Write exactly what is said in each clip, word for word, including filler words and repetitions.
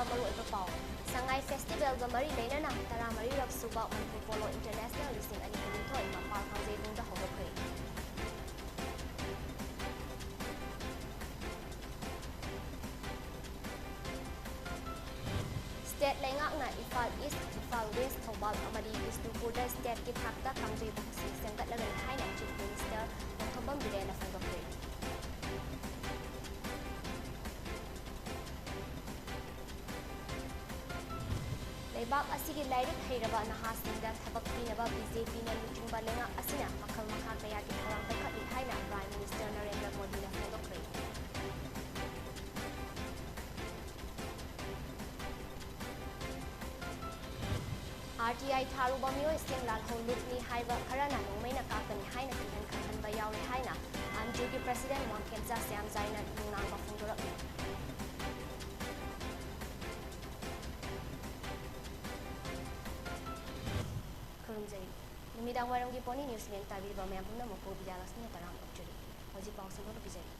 ꯃꯔꯨꯑꯣꯏꯕ ꯄꯥꯎ꯫ ꯁꯉꯥꯏ ꯐꯦꯁꯇꯤꯚꯦꯜꯒ ꯃꯔꯤ ꯂꯩꯅꯅ ꯇꯔꯥꯃꯔꯤꯔꯛ ꯁꯨꯕ ꯃꯅꯤꯄꯨꯔ ꯄꯣꯂꯣ ꯏꯟꯇꯔꯅꯦꯁꯅꯦꯜ ꯂꯤꯁꯤꯡ ꯑꯅꯤ ꯀꯨꯟꯅꯤꯊꯣꯏ ꯃꯄꯥꯜ ꯀꯥꯡꯖꯩꯕꯨꯡꯗ ꯍꯧꯗꯣꯛꯈ꯭ꯔꯦ꯫ ꯁ꯭ꯇꯦꯠ ꯂꯩꯉꯥꯛꯅ ꯏꯝꯐꯥꯜ ꯏꯁ꯭ꯠ, ꯏꯝꯐꯥꯜ ꯋꯦꯁ꯭ꯠ, ꯊꯧꯕꯥꯜ ꯑꯃꯗꯤ ꯕꯤꯁꯅꯨꯄꯨꯔꯗ ꯁ꯭ꯇꯦꯠꯀꯤ ꯊꯥꯛꯇ ꯀꯥꯡꯖꯩꯕꯨꯡꯁꯤꯡ ꯁꯦꯝꯒꯠꯂꯒꯅꯤ ꯍꯥꯏꯅ ꯆꯤꯐ ꯃꯤꯅꯤꯁꯇꯔ ꯅꯣꯡꯊꯣꯝꯕꯝ ꯕꯤꯔꯦꯟꯅ ꯐꯣꯡꯗꯣꯛꯈ꯭ꯔꯦ꯫ ꯂꯩꯕꯥꯛ ꯑꯁꯤꯒꯤ ꯂꯥꯏꯔꯤꯛ ꯍꯩꯔꯕ ꯅꯍꯥꯁꯤꯡꯗ ꯊꯕꯛ ꯄꯤꯅꯕ ꯕꯤ ꯖꯦ ꯄꯤꯅ ꯂꯨꯆꯤꯡꯕ ꯂꯩꯉꯥꯛ ꯑꯁꯤꯅ ꯃꯈꯜ ꯃꯈꯥ ꯀꯌꯥꯒꯤ ꯊꯧꯔꯥꯡ ꯄꯥꯏꯈꯠꯂꯤ ꯍꯥꯏꯅ ꯄ꯭ꯔꯥꯏꯝ ꯃꯤꯅꯤꯁꯇꯔ ꯅꯔꯦꯟꯗ꯭ꯔ ꯃꯣꯗꯤꯅ ꯐꯣꯡꯗꯣꯛꯈ꯭ꯔꯦ꯫ ꯑꯥꯔ ꯇꯤ ꯑꯥꯏ ꯊꯥꯔꯨꯕ ꯃꯤꯑꯣꯏꯁꯤꯡ ꯂꯥꯜꯍꯧ ꯂꯨꯞꯅꯤ ꯍꯥꯏꯕ ꯈꯔꯅ ꯅꯣꯡꯃꯩꯅ ꯀꯥꯞꯀꯅꯤ ꯍꯥꯏꯅ ꯀꯤꯍꯟ ꯈꯪꯍꯟꯕ ꯌꯥꯎꯔꯦ ꯍꯥꯏꯅ ꯑꯟꯗ꯭ꯔꯨꯒꯤ ꯄ꯭ꯔꯁꯤꯗꯦꯟ ꯋꯥꯡꯈꯦꯝꯆꯥ ꯁ꯭ꯌꯥꯝꯖꯥꯏꯅ ꯅꯨꯡꯅꯥꯡꯕ ꯐꯣꯡꯗꯣꯔꯛꯂꯤ꯫ ꯈꯨꯔꯨꯝꯖꯔꯤ꯫ ꯅꯨꯃꯤꯗꯥꯡ ꯋꯥꯏꯔꯝꯒꯤ ꯄꯣꯅꯤ ꯅ꯭ꯌꯨꯁ ꯂꯦꯟ ꯇꯥꯕꯤꯔꯤꯕ ꯃꯌꯥꯝ ꯄꯨꯝꯅꯃꯛꯄꯨ ꯕꯤꯗ꯭ꯌꯥꯂꯛꯁꯃꯤꯅ ꯇꯔꯥꯝꯅ ꯑꯣꯛꯆꯔꯤ꯫ ꯍꯧꯖꯤꯛ ꯄꯥꯎ ꯁꯟꯗꯣꯛꯅ ꯄꯤꯖꯔꯤ꯫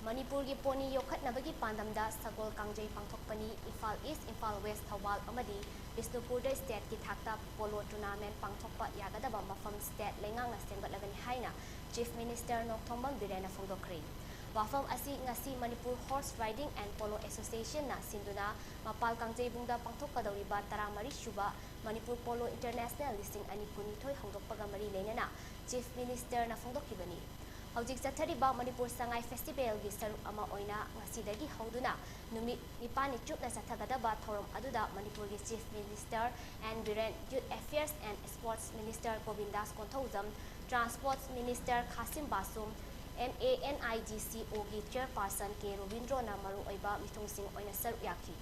ꯃꯅꯤꯄꯨꯔꯒꯤ ꯄꯣꯅꯤ ꯌꯣꯛꯈꯠꯅꯕꯒꯤ ꯄꯥꯟꯗꯝꯗ ꯁꯒꯣꯜ ꯀꯥꯡꯖꯩ ꯄꯥꯡꯊꯣꯛꯄꯅꯤ꯫ ꯏꯝꯐꯥꯜ ꯏꯁ꯭ꯠ, ꯏꯝꯐꯥꯜ ꯋꯦꯁ꯭ꯠ, ꯊꯧꯕꯥꯜ ꯑꯃꯗꯤ ꯕꯤꯁꯅꯨꯄꯨꯔꯗ ꯁ꯭ꯇꯦꯠꯀꯤ ꯊꯥꯛꯇ ꯄꯣꯂꯣ ꯇꯨꯔꯅꯥꯃꯦꯟꯠ ꯄꯥꯡꯊꯣꯛꯄ ꯌꯥꯒꯗꯕ ꯃꯐꯝ ꯁ꯭ꯇꯦꯠ ꯂꯩꯉꯥꯛꯅ ꯁꯦꯝꯒꯠꯂꯒꯅꯤ ꯍꯥꯏꯅ ꯆꯤꯐ ꯃꯤꯅꯤꯁꯇꯔ ꯅꯣꯡꯊꯣꯝꯕꯝ ꯕꯤꯔꯦꯟꯅ ꯐꯣꯡꯗꯣꯛꯈ꯭ꯔꯦ꯫ ꯋꯥꯐꯝ ꯑꯁꯤ ꯉꯁꯤ Manipur horse riding and polo ꯑꯦꯁꯣꯁꯤꯌꯦꯁꯟꯅ ꯁꯤꯟꯗꯨꯅ ꯃꯄꯥꯜ ꯀꯥꯡꯖꯩꯕꯨꯡꯗ ꯄꯥꯡꯊꯣꯛꯀꯗꯧꯔꯤꯕ ꯇꯔꯥꯃꯔꯤ ꯁꯨꯕ ꯃꯅꯤꯄꯨꯔ ꯄꯣꯂꯣ ꯏꯟꯇꯔꯅꯦꯁꯅꯦꯜ ꯂꯤꯁꯤꯡ ꯑꯅꯤ ꯀꯨꯟꯅꯤꯊꯣꯏ ꯍꯧꯗꯣꯛꯄꯒ ꯃꯔꯤ ꯂꯩꯅꯅ ꯆꯤꯐ ꯃꯤꯅꯤꯁꯇꯔꯅ ꯐꯣꯡꯗꯣꯛꯈꯤꯕꯅꯤ꯫ ꯍꯧꯖꯤꯛ ꯆꯠꯊꯔꯤꯕ ꯃꯅꯤꯄꯨꯔ ꯁꯉꯥꯏ ꯐꯦꯁꯇꯤꯚꯦꯜꯒꯤ ꯁꯔꯨꯛ ꯑꯃ ꯑꯣꯏꯅ ꯉꯁꯤꯗꯒꯤ ꯍꯧꯗꯨꯅ ꯅꯨꯃꯤꯠ ꯅꯤꯄꯥꯜꯅꯤ ꯆꯨꯞꯅ ꯆꯠꯊꯒꯗꯕ ꯊꯧꯔꯝ ꯑꯗꯨꯗ ꯃꯅꯤꯄꯨꯔꯒꯤ chief minister N Biren, youth affairs and sports minister Govindas Konthoujam, transports minister Khashim Vashum, M A N I D C ꯑꯣꯒꯤ ꯆꯦꯌꯔꯄꯥꯔꯁꯟ ꯀꯦ ꯔꯣꯕꯤꯟꯗ꯭ꯔꯣꯅ ꯃꯔꯨꯑꯣꯏꯕ ꯃꯤꯊꯨꯡꯁꯤꯡ ꯑꯣꯏꯅ ꯁꯔꯨꯛ ꯌꯥꯈꯤ꯫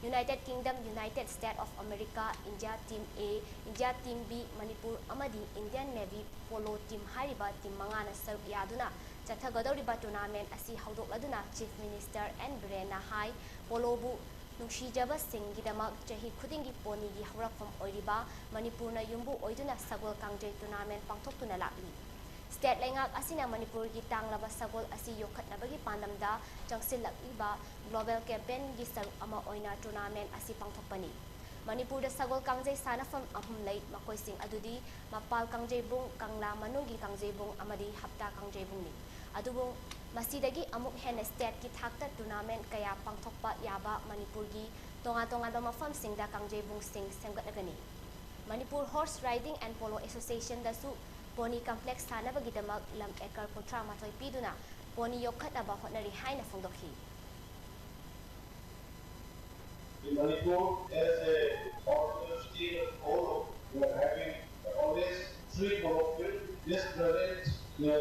United kingdom, United state of America, India team A, India team B, Manipur ꯑꯃꯗꯤ ꯏꯟꯗꯤꯌꯟ ꯅꯦꯚꯤ ꯄꯣꯂꯣ ꯇꯤꯝ ꯍꯥꯏꯔꯤꯕ team ꯃꯉꯥꯅ ꯁꯔꯨꯛ ꯌꯥꯗꯨꯅ ꯆꯠꯊꯒꯗꯧꯔꯤꯕ tournament ꯑꯁꯤ ꯍꯧꯗꯣꯛꯂꯗꯨꯅ ꯆꯤꯐ ꯃꯤꯅꯤꯁꯇꯔ ꯑꯦꯟ ꯕꯤꯔꯦꯟꯅ ꯍꯥꯏ, ꯄꯣꯂꯣꯕꯨ ꯅꯨꯡꯁꯤꯖꯕꯁꯤꯡꯒꯤꯗꯃꯛ ꯆꯍꯤ ꯈꯨꯗꯤꯡꯒꯤ ꯄꯣꯅꯤꯒꯤ ꯍꯧꯔꯛꯐꯝ ꯑꯣꯏꯔꯤꯕ ꯃꯅꯤꯄꯨꯔꯅ ꯌꯨꯝꯕꯨ ꯑꯣꯏꯗꯨꯅ ꯁꯒꯣꯜ ꯀꯥꯡꯖꯩ ꯇꯨꯔꯅꯥꯃꯦꯟꯠ ꯄꯥꯡꯊꯣꯛꯇꯨꯅ ꯂꯥꯛꯂꯤ꯫ State ꯂꯩꯉꯥꯛ ꯑꯁꯤꯅ ꯃꯅꯤꯄꯨꯔꯒꯤ ꯇꯥꯡꯂꯕ ꯁꯒꯣꯜ ꯑꯁꯤ ꯌꯣꯛꯈꯠꯅꯕꯒꯤ ꯄꯥꯟꯗꯝꯗ ꯆꯪꯁꯤꯜꯂꯛꯂꯤꯕ global campaignꯒꯤ ꯁꯔꯨꯛ ꯑꯃ ꯑꯣꯏꯅ tournament ꯑꯁꯤ ꯄꯥꯡꯊꯣꯛꯄꯅꯤ꯫ ꯃꯅꯤꯄꯨꯔꯗ ꯁꯒꯣꯜ ꯀꯥꯡꯖꯩ ꯁꯥꯟꯅꯐꯝ ꯑꯍꯨꯝ ꯂꯩ, ꯃꯈꯣꯏꯁꯤꯡ ꯑꯗꯨꯗꯤ ꯃꯄꯥꯜ ꯀꯥꯡꯖꯩꯕꯨꯡ, ꯀꯪꯂꯥ ꯃꯅꯨꯡꯒꯤ ꯀꯥꯡꯖꯩꯕꯨꯡ ꯑꯃꯗꯤ ꯍꯞꯇꯥ ꯀꯥꯡꯖꯩꯕꯨꯡꯅꯤ꯫ ꯑꯗꯨꯕꯨ ꯃꯁꯤꯗꯒꯤ ꯑꯃꯨꯛ ꯍꯦꯟꯅ stateꯀꯤ ꯊꯥꯛꯇ tournament ꯀꯌꯥ ꯄꯥꯡꯊꯣꯛꯄ ꯌꯥꯕ ꯃꯅꯤꯄꯨꯔꯒꯤ ꯇꯣꯉꯥꯟ ꯇꯣꯉꯥꯟꯕ ꯃꯐꯝꯁꯤꯡꯗ ꯀꯥꯡꯖꯩꯕꯨꯡꯁꯤꯡ ꯁꯦꯝꯒꯠꯂꯒꯅꯤ꯫ Manipur Horse Riding and Polo Associationꯗꯁꯨ pony complex ꯁꯥꯅꯕꯒꯤꯗꯃꯛ ꯂꯝ acre ꯀꯨꯟꯊ꯭ꯔꯥ ꯃꯥꯊꯣꯏ ꯄꯤꯗꯨꯅ pony ꯌꯣꯛꯈꯠꯅꯕ ꯍꯣꯠꯅꯔꯤ ꯍꯥꯏꯅ ꯐꯣꯡꯗꯣꯛꯈꯤ꯫ In Manipur, as a autonomous state of Polo, we are having always three polo field. This present, the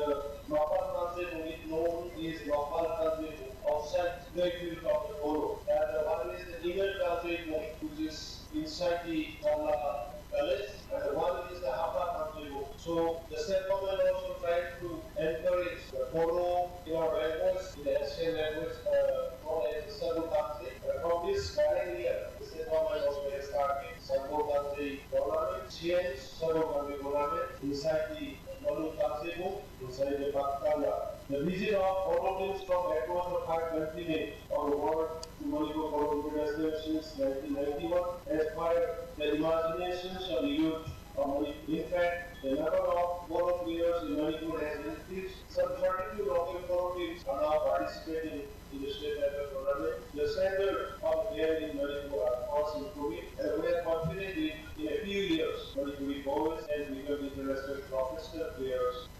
Mapal Kanjebung is known is Mapal Kanjebung outside the field of the Polo. And the one is the inner Kanjebung, which is inside the Kala Palace, and the one is the Hapa Kanjebung. So the state government also tries to encourage the Polo in our language, in the ancient language, uh, known as the Sabu Kanji. Uh, from this current year, the state government also has started Sabu Kanji tournament, change Sabu Kanji tournament inside the Malu Kanji book, inside the Paktala. The visit of polo teams from across the five continents of the world to Manipur Polo International since nineteen ninety-one has fired the imaginations of the youth of Manipur. In fact, the number of polo players in Manipur has increased. Some thirty-two local polo teams are now participating in the state level tournament. The standard of game in Manipur are fast improving, and we are confident that in a few years, Manipuri boys can become international professional players.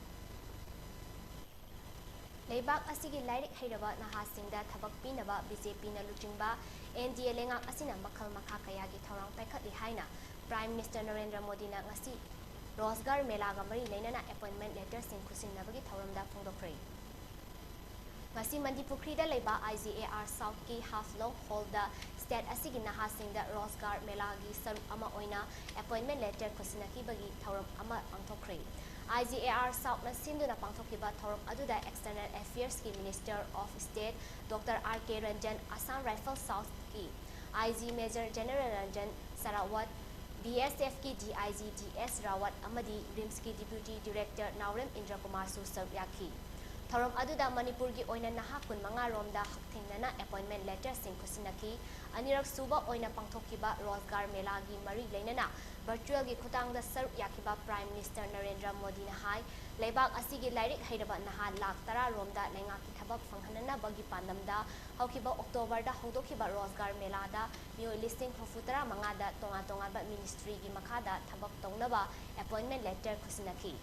ꯂꯩꯕꯥꯛ ꯑꯁꯤꯒꯤ ꯂꯥꯏꯔꯤꯛ ꯍꯩꯔꯕ ꯅꯍꯥꯁꯤꯡꯗ ꯊꯕꯛ ꯄꯤꯅꯕ BJPꯅ ꯂꯨꯆꯤꯡꯕ NDA ꯂꯩꯉꯥꯛ ꯑꯁꯤꯅ ꯃꯈꯜ ꯃꯈꯥ ꯀꯌꯥꯒꯤ ꯊꯧꯔꯥꯡ ꯄꯥꯏꯈꯠꯂꯤ ꯍꯥꯏꯅ Prime Minister ꯅꯔꯦꯟꯗ꯭ꯔ ꯃꯣꯗꯤꯅ ꯉꯁꯤ ꯔꯣꯖꯒꯥꯔ ꯃꯦꯂꯥꯒ ꯃꯔꯤ ꯂꯩꯅꯅ appointment letterꯁꯤꯡ ꯈꯨꯠꯁꯤꯟꯅꯕꯒꯤ ꯊꯧꯔꯝꯗ ꯐꯣꯡꯗꯣꯛꯈ꯭ꯔꯦ꯫ ꯉꯁꯤ ꯃꯟꯗꯤꯄꯨꯈ꯭ꯔꯤꯗ ꯂꯩꯕ IGAR Southꯀꯤ Haflong Hallꯗ state ꯑꯁꯤꯒꯤ ꯅꯍꯥꯁꯤꯡꯗ ꯔꯣꯖꯒꯥꯔ ꯃꯦꯂꯥꯒꯤ ꯁꯔꯨꯛ ꯑꯃ ꯑꯣꯏꯅ appointment letter ꯈꯨꯠꯁꯤꯟꯅꯈꯤꯕꯒꯤ ꯊꯧꯔꯝ ꯑꯃ ꯄꯥꯡꯊꯣꯛꯈ꯭ꯔꯦ꯫ IGAR Southꯅ ꯁꯤꯟꯗꯨꯅ ꯄꯥꯡꯊꯣꯛꯈꯤꯕ ꯊꯧꯔꯝ ꯑꯗꯨꯗ External Affairsꯀꯤ Minister of State Doctor R K Ranjan, Assam Rifles Southꯀꯤ IG Major General Ranjan Sarawat, BSFꯀꯤ DIG T S Rawat ꯑꯃꯗꯤ RIMSꯀꯤ Deputy Director ꯅꯥꯎꯔꯦꯝ ꯏꯟꯗ꯭ꯔꯀꯨꯃꯥꯔꯁꯨ ꯁꯔꯨꯛ ꯌꯥꯈꯤ꯫ ꯊꯧꯔꯝ ꯑꯗꯨꯗ ꯃꯅꯤꯄꯨꯔꯒꯤ ꯑꯣꯏꯅ ꯅꯍꯥ ꯀꯨꯟꯃꯉꯥ ꯔꯣꯝꯗ ꯍꯛꯊꯦꯡꯅꯅ appointment letterꯁꯤꯡ ꯈꯨꯠꯁꯤꯟꯅꯈꯤ꯫ ꯑꯅꯤꯔꯛ ꯁꯨꯕ ꯑꯣꯏꯅ ꯄꯥꯡꯊꯣꯛꯈꯤꯕ ꯔꯣꯖꯒꯥꯔ ꯃꯦꯂꯥꯒꯤ ꯃꯔꯤ ꯂꯩꯅꯅ virtualꯒꯤ ꯈꯨꯊꯥꯡꯗ ꯁꯔꯨꯛ ꯌꯥꯈꯤꯕ Prime Minister ꯅꯔꯦꯟꯗ꯭ꯔ ꯃꯣꯗꯤꯅ ꯍꯥꯏ, ꯂꯩꯕꯥꯛ ꯑꯁꯤꯒꯤ ꯂꯥꯏꯔꯤꯛ ꯍꯩꯔꯕ ꯅꯍꯥ ꯂꯥꯈ ꯇꯔꯥ ꯔꯣꯝꯗ ꯂꯩꯉꯥꯛꯀꯤ ꯊꯕꯛ ꯐꯪꯍꯟꯅꯅꯕꯒꯤ ꯄꯥꯟꯗꯝꯗ ꯍꯧꯈꯤꯕ Octoberꯗ ꯍꯧꯗꯣꯛꯈꯤꯕ ꯔꯣꯖꯒꯥꯔ ꯃꯦꯂꯥꯗ ꯃꯤꯑꯣꯏ ꯂꯤꯁꯤꯡ ꯍꯨꯝꯐꯨ ꯇꯔꯥ ꯃꯉꯥꯗ ꯇꯣꯉꯥꯟ ꯇꯣꯉꯥꯟꯕ ministryꯒꯤ ꯃꯈꯥꯗ ꯊꯕꯛ ꯇꯧꯅꯕ appointment letter ꯈꯨꯠꯁꯤꯟꯅꯈꯤ꯫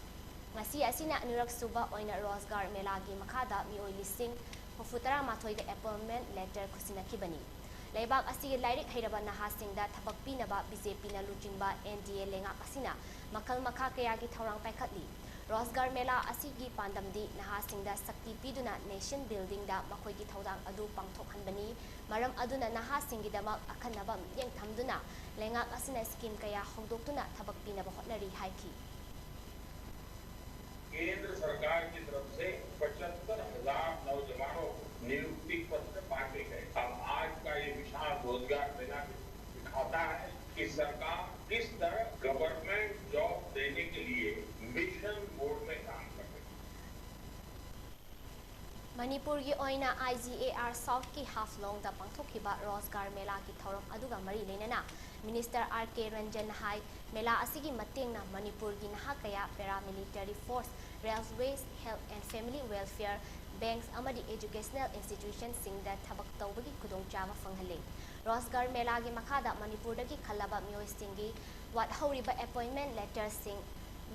ꯉꯁꯤ ꯑꯁꯤꯅ ꯑꯅꯤꯔꯛ ꯁꯨꯕ ꯑꯣꯏꯅ ꯔꯣꯖꯒꯥꯔ ꯃꯦꯂꯥꯒꯤ ꯃꯈꯥꯗ ꯃꯤꯑꯣꯏ ꯂꯤꯁꯤꯡ ꯍꯨꯝꯐꯨ ꯇꯔꯥ ꯃꯥꯊꯣꯏꯗ appointment letter ꯈꯨꯠꯁꯤꯟꯅꯈꯤꯕꯅꯤ꯫ ꯂꯩꯕꯥꯛ ꯑꯁꯤꯒꯤ ꯂꯥꯏꯔꯤꯛ ꯍꯩꯔꯕ ꯅꯍꯥꯁꯤꯡꯗ ꯊꯕꯛ ꯄꯤꯅꯕ BJPꯅ ꯂꯨꯆꯤꯡꯕ NDA ꯂꯩꯉꯥꯛ ꯑꯁꯤꯅ ꯃꯈꯜ ꯃꯈꯥ ꯀꯌꯥꯒꯤ ꯊꯧꯔꯥꯡ ꯄꯥꯏꯈꯠꯂꯤ꯫ ꯔꯣꯖꯒꯥꯔ ꯃꯦꯂꯥ ꯑꯁꯤꯒꯤ ꯄꯥꯟꯗꯝꯗꯤ ꯅꯍꯥꯁꯤꯡꯗ ꯁꯛꯇꯤ ꯄꯤꯗꯨꯅ nation buildingꯗ ꯃꯈꯣꯏꯒꯤ ꯊꯧꯗꯥꯡ ꯑꯗꯨ ꯄꯥꯡꯊꯣꯛꯍꯟꯕꯅꯤ꯫ ꯃꯔꯝ ꯑꯗꯨꯅ ꯅꯍꯥꯁꯤꯡꯒꯤꯗꯃꯛ ꯑꯈꯟꯅꯕ ꯃꯤꯠꯌꯦꯡ ꯊꯝꯗꯨꯅ ꯂꯩꯉꯥꯛ ꯑꯁꯤꯅ scheme ꯀꯌꯥ ꯍꯧꯗꯣꯛꯇꯨꯅ ꯊꯕꯛ ꯄꯤꯅꯕ ꯍꯣꯠꯅꯔꯤ ꯍꯥꯏꯈꯤ꯫ केंद्र सरकार की तरफ से पचहत्तर हजार नौजवानों को नियुक्ति पत्र बांटे गए। अब आज का ये विशाल रोजगार मेला दिखाता है कि सरकार किस तरह गवर्नमेंट जॉब देने के लिए मिशन मोड में काम कर रही है। ꯃꯅꯤꯄꯨꯔꯒꯤ ꯑꯣꯏꯅ IGAR Southꯀꯤ ꯍꯥꯐꯂꯣꯡꯗ ꯄꯥꯡꯊꯣꯛꯈꯤꯕ ꯔꯣꯖꯒꯥꯔ ꯃꯦꯂꯥꯒꯤ ꯊꯧꯔꯝ ꯑꯗꯨꯒ ꯃꯔꯤ ꯂꯩꯅꯅ Minister R K ꯔꯟꯖꯟꯅ ꯍꯥꯏ, ꯃꯦꯂꯥ ꯑꯁꯤꯒꯤ ꯃꯇꯦꯡꯅ ꯃꯅꯤꯄꯨꯔꯒꯤ ꯅꯍꯥ ꯀꯌꯥ paramilitary force, railways, health and family welfare, banks ꯑꯃꯗꯤ educational institutionꯁꯤꯡꯗ ꯊꯕꯛ ꯇꯧꯕꯒꯤ ꯈꯨꯗꯣꯡꯆꯥꯕ ꯐꯪꯍꯜꯂꯦ꯫ ꯔꯣꯖꯒꯥꯔ ꯃꯦꯂꯥꯒꯤ ꯃꯈꯥꯗ ꯃꯅꯤꯄꯨꯔꯗꯒꯤ ꯈꯜꯂꯕ ꯃꯤꯑꯣꯏꯁꯤꯡꯒꯤ ꯋꯥꯠꯍꯧꯔꯤꯕ appointment letterꯁꯤꯡ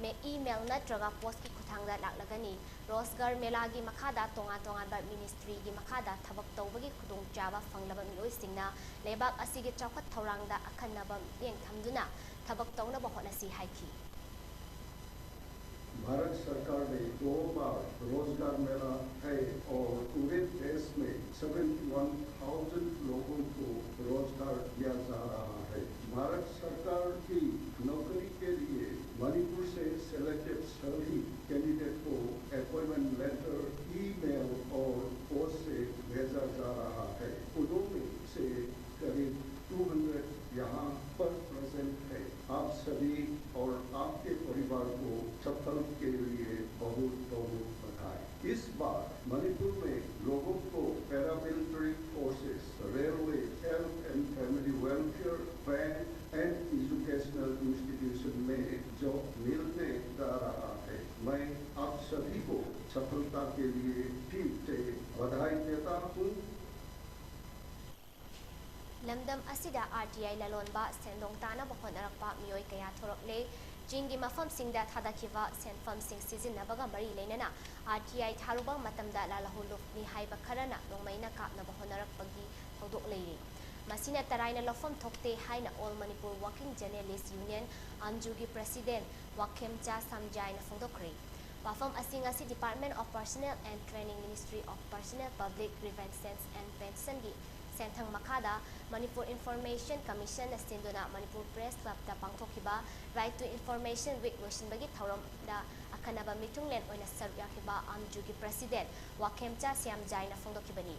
ꯃꯦ-, email ꯅꯠꯇ꯭ꯔꯒ postꯀꯤ ꯈꯨꯠꯊꯥꯡꯗ ꯂꯥꯛꯂꯒꯅꯤ꯫ ꯔꯣꯖꯒꯥꯔ ꯃꯦꯂꯥꯒꯤ ꯃꯈꯥꯗ ꯇꯣꯉꯥꯟ ꯇꯣꯉꯥꯟꯕ ministryꯒꯤ ꯃꯈꯥꯗ ꯊꯕꯛ ꯇꯧꯕꯒꯤ ꯈꯨꯗꯣꯡꯆꯥꯕ ꯐꯪꯂꯕ ꯃꯤꯑꯣꯏꯁꯤꯡꯅ ꯂꯩꯕꯥꯛ ꯑꯁꯤꯒꯤ ꯆꯥꯎꯈꯠ ꯊꯧꯔꯥꯡꯗ ꯑꯈꯟꯅꯕ ꯃꯤꯠꯌꯦꯡ ꯊꯝꯗꯨꯅ ꯊꯕꯛ ꯇꯧꯅꯕ ꯍꯣꯠꯅꯁꯤ ꯍꯥꯏꯈꯤ꯫ भारत सरकार ने दो बार रोजगार मेला है और पूरे देश में seventy one thousand लोगों को रोजगार दिया जा रहा है। भारत सरकार की नौकरी के लिए मणिपुर से selected सभी कैंडिडेट को अपॉइंटमेंट लेटर, ईमेल और पोस्ट से भेजा जा रहा है। उनमें से करीब टू हंड्रेड यहाँ पर प्रेजेंट है। में लोगों को paramilitary forces, railway, health and family welfare, bank and educational institution में job मिलने जा रहा है। मैं आप सभी को सफलता के लिए फिर से बधाई देता हूँ। ꯂꯝꯗꯝ ꯑꯁꯤꯗ ꯑꯥꯔ ꯇꯤ ꯑꯥꯏ ꯂꯂꯣꯟꯕ ꯁꯦꯟꯗꯣꯡ ꯇꯥꯅꯕ ꯍꯣꯠꯅꯔꯛꯄ ꯃꯤꯑꯣꯏ ꯀꯌꯥ ꯊꯣꯔꯛꯂꯦ꯫ ꯆꯤꯡꯒꯤ ꯃꯐꯝꯁꯤꯡꯗ ꯊꯥꯗꯈꯤꯕ ꯁꯦꯟꯐꯝꯁꯤꯡ ꯁꯤꯖꯤꯟꯅꯕꯒ ꯃꯔꯤ ꯂꯩꯅꯅ ꯑꯥꯔ ꯇꯤ ꯑꯥꯏ ꯊꯥꯔꯨꯕ ꯃꯇꯝꯗ ꯂꯥꯜꯍꯧꯂꯨꯞꯅꯤ ꯍꯥꯏꯕ ꯈꯔꯅ ꯅꯣꯡꯃꯩꯅ ꯀꯥꯞꯅꯕ ꯍꯣꯠꯅꯔꯛꯄꯒꯤ ꯊꯧꯗꯣꯛ ꯂꯩꯔꯤ꯫ ꯃꯁꯤꯅ ꯇꯔꯥꯏꯅ ꯂꯧꯐꯝ ꯊꯣꯛꯇꯦ ꯍꯥꯏꯅ All Manipur Working Journalist Union, ꯑꯥꯝꯖꯨꯒꯤ president ꯋꯥꯈꯦꯝꯆꯥ ꯁꯥꯝꯖꯥꯏꯅ ꯐꯣꯡꯗꯣꯛꯈ꯭ꯔꯦ꯫ ꯋꯥꯐꯝ ꯑꯁꯤ ꯉꯁꯤ Department of Personnel and Training, Ministry of Personnel, Public Grievances and Pension ꯒꯤ ꯁꯦꯟꯊꯪ ꯃꯈꯥꯗ Manipur Information Commission ꯅ ꯁꯤꯟꯗꯨꯅ Manipur Press Club ꯇ ꯄꯥꯡꯊꯣꯛꯈꯤꯕ Right to Information Week ꯂꯣꯏꯁꯤꯟꯕꯒꯤ ꯊꯧꯔꯝꯗ ꯑꯈꯟꯅꯕ ꯃꯤꯊꯨꯡꯂꯦꯟ ꯑꯣꯏꯅ ꯁꯔꯨꯛ ꯌꯥꯈꯤꯕ ꯑꯥꯝꯖꯨꯒꯤ president ꯋꯥꯈꯦꯝꯆꯥ ꯁ꯭ꯌꯥꯝꯖꯥꯏꯅ ꯐꯣꯡꯗꯣꯛꯈꯤꯕꯅꯤ꯫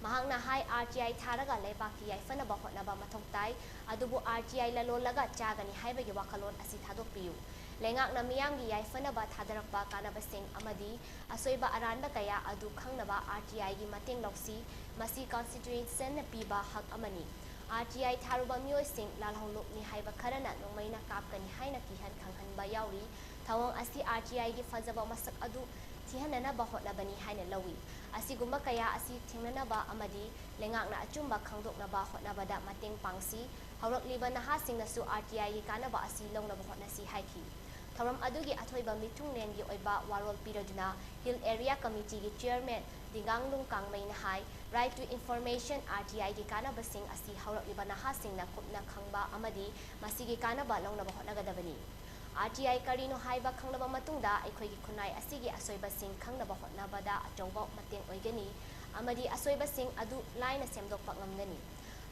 ꯃꯍꯥꯛꯅ ꯍꯥꯏ, ꯑꯥꯔ ꯇꯤ ꯑꯥꯏ ꯊꯥꯔꯒ ꯂꯩꯕꯥꯛꯀꯤ ꯌꯥꯏꯐꯅꯕ ꯍꯣꯠꯅꯕ ꯃꯊꯧ ꯇꯥꯏ, ꯑꯗꯨꯕꯨ ꯑꯥꯔ ꯇꯤ ꯑꯥꯏ ꯂꯂꯣꯜꯂꯒ ꯆꯥꯒꯅꯤ ꯍꯥꯏꯕꯒꯤ ꯋꯥꯈꯜꯂꯣꯟ ꯑꯁꯤ ꯊꯥꯗꯣꯛꯄꯤꯌꯨ꯫ ꯂꯩꯉꯥꯛꯅ ꯃꯤꯌꯥꯝꯒꯤ ꯌꯥꯏꯐꯅꯕ ꯊꯥꯗꯔꯛꯄ ꯀꯥꯟꯅꯕꯁꯤꯡ ꯑꯃꯗꯤ ꯑꯁꯣꯏꯕ ꯑꯔꯥꯟꯕ ꯀꯌꯥ ꯑꯗꯨ ꯈꯪꯅꯕ ꯑꯥꯔ ꯇꯤ ꯑꯥꯏꯒꯤ ꯃꯇꯦꯡ ꯂꯧꯁꯤ꯫ ꯃꯁꯤ Constitution ꯅ ꯄꯤꯕ ꯍꯛ ꯑꯃꯅꯤ꯫ ꯑꯥꯔ ꯇꯤ ꯑꯥꯏ ꯊꯥꯔꯨꯕ ꯃꯤꯑꯣꯏꯁꯤꯡ ꯂꯥꯜꯍꯧꯂꯨꯞꯅꯤ ꯍꯥꯏꯕ ꯈꯔꯅ ꯅꯣꯡꯃꯩꯅ ꯀꯥꯞꯀꯅꯤ ꯍꯥꯏꯅ ꯀꯤꯍꯟ ꯈꯪꯍꯟꯕ ꯌꯥꯎꯔꯤ꯫ ꯊꯧꯑꯣꯡ ꯑꯁꯤ ꯑꯥꯔ ꯇꯤ ꯑꯥꯏꯒꯤ ꯐꯖꯕ ꯃꯁꯛ ꯑꯗꯨ ꯊꯤꯍꯟꯅꯅꯕ ꯍꯣꯠꯅꯕꯅꯤ ꯍꯥꯏꯅ ꯂꯧꯏ꯫ ꯑꯁꯤꯒꯨꯝꯕ ꯀꯌꯥ ꯑꯁꯤ ꯊꯦꯡꯅꯅꯕ ꯑꯃꯗꯤ ꯂꯩꯉꯥꯛꯅ ꯑꯆꯨꯝꯕ ꯈꯪꯗꯣꯛꯅꯕ ꯍꯣꯠꯅꯕꯗ ꯃꯇꯦꯡ ꯄꯥꯡꯁꯤ꯫ ꯍꯧꯔꯛꯂꯤꯕ ꯅꯍꯥꯁꯤꯡꯅꯁꯨ ꯑꯥꯔ ꯇꯤ ꯑꯥꯏꯒꯤ ꯀꯥꯟꯅꯕ ꯑꯁꯤ ꯂꯧꯅꯕ ꯍꯣꯠꯅꯁꯤ ꯍꯥꯏꯈꯤ꯫ ꯊꯧꯔꯝ ꯑꯗꯨꯒꯤ ꯑꯊꯣꯏꯕ ꯃꯤꯊꯨꯡꯂꯦꯟꯒꯤ ꯑꯣꯏꯕ ꯋꯥꯔꯣꯜ ꯄꯤꯔꯗꯨꯅ Hill Area Committee ꯒꯤ chairman ꯗꯤꯒꯥꯡꯂꯨꯡ ꯀꯥꯡꯃꯩꯅ ꯍꯥꯏ, Right to Information, R T ꯑꯥꯏꯒꯤ ꯀꯥꯟꯅꯕꯁꯤꯡ ꯑꯁꯤ ꯍꯧꯔꯛꯂꯤꯕ ꯅꯍꯥꯁꯤꯡꯅ ꯀꯨꯞꯅ ꯈꯪꯕ ꯑꯃꯗꯤ ꯃꯁꯤꯒꯤ ꯀꯥꯟꯅꯕ ꯂꯧꯅꯕ ꯍꯣꯠꯅꯒꯗꯕꯅꯤ꯫ ꯑꯥꯔ ꯇꯤ ꯑꯥꯏ ꯀꯔꯤꯅꯣ ꯍꯥꯏꯕ ꯈꯪꯂꯕ ꯃꯇꯨꯡꯗ ꯑꯩꯈꯣꯏꯒꯤ ꯈꯨꯟꯅꯥꯏ ꯑꯁꯤꯒꯤ ꯑꯁꯣꯏꯕꯁꯤꯡ ꯈꯪꯅꯕ ꯍꯣꯠꯅꯕꯗ ꯑꯆꯧꯕ ꯃꯇꯦꯡ ꯑꯣꯏꯒꯅꯤ ꯑꯃꯗꯤ ꯑꯁꯣꯏꯕꯁꯤꯡ ꯑꯗꯨ ꯂꯥꯏꯅ ꯁꯦꯝꯗꯣꯛꯄ ꯉꯝꯒꯅꯤ꯫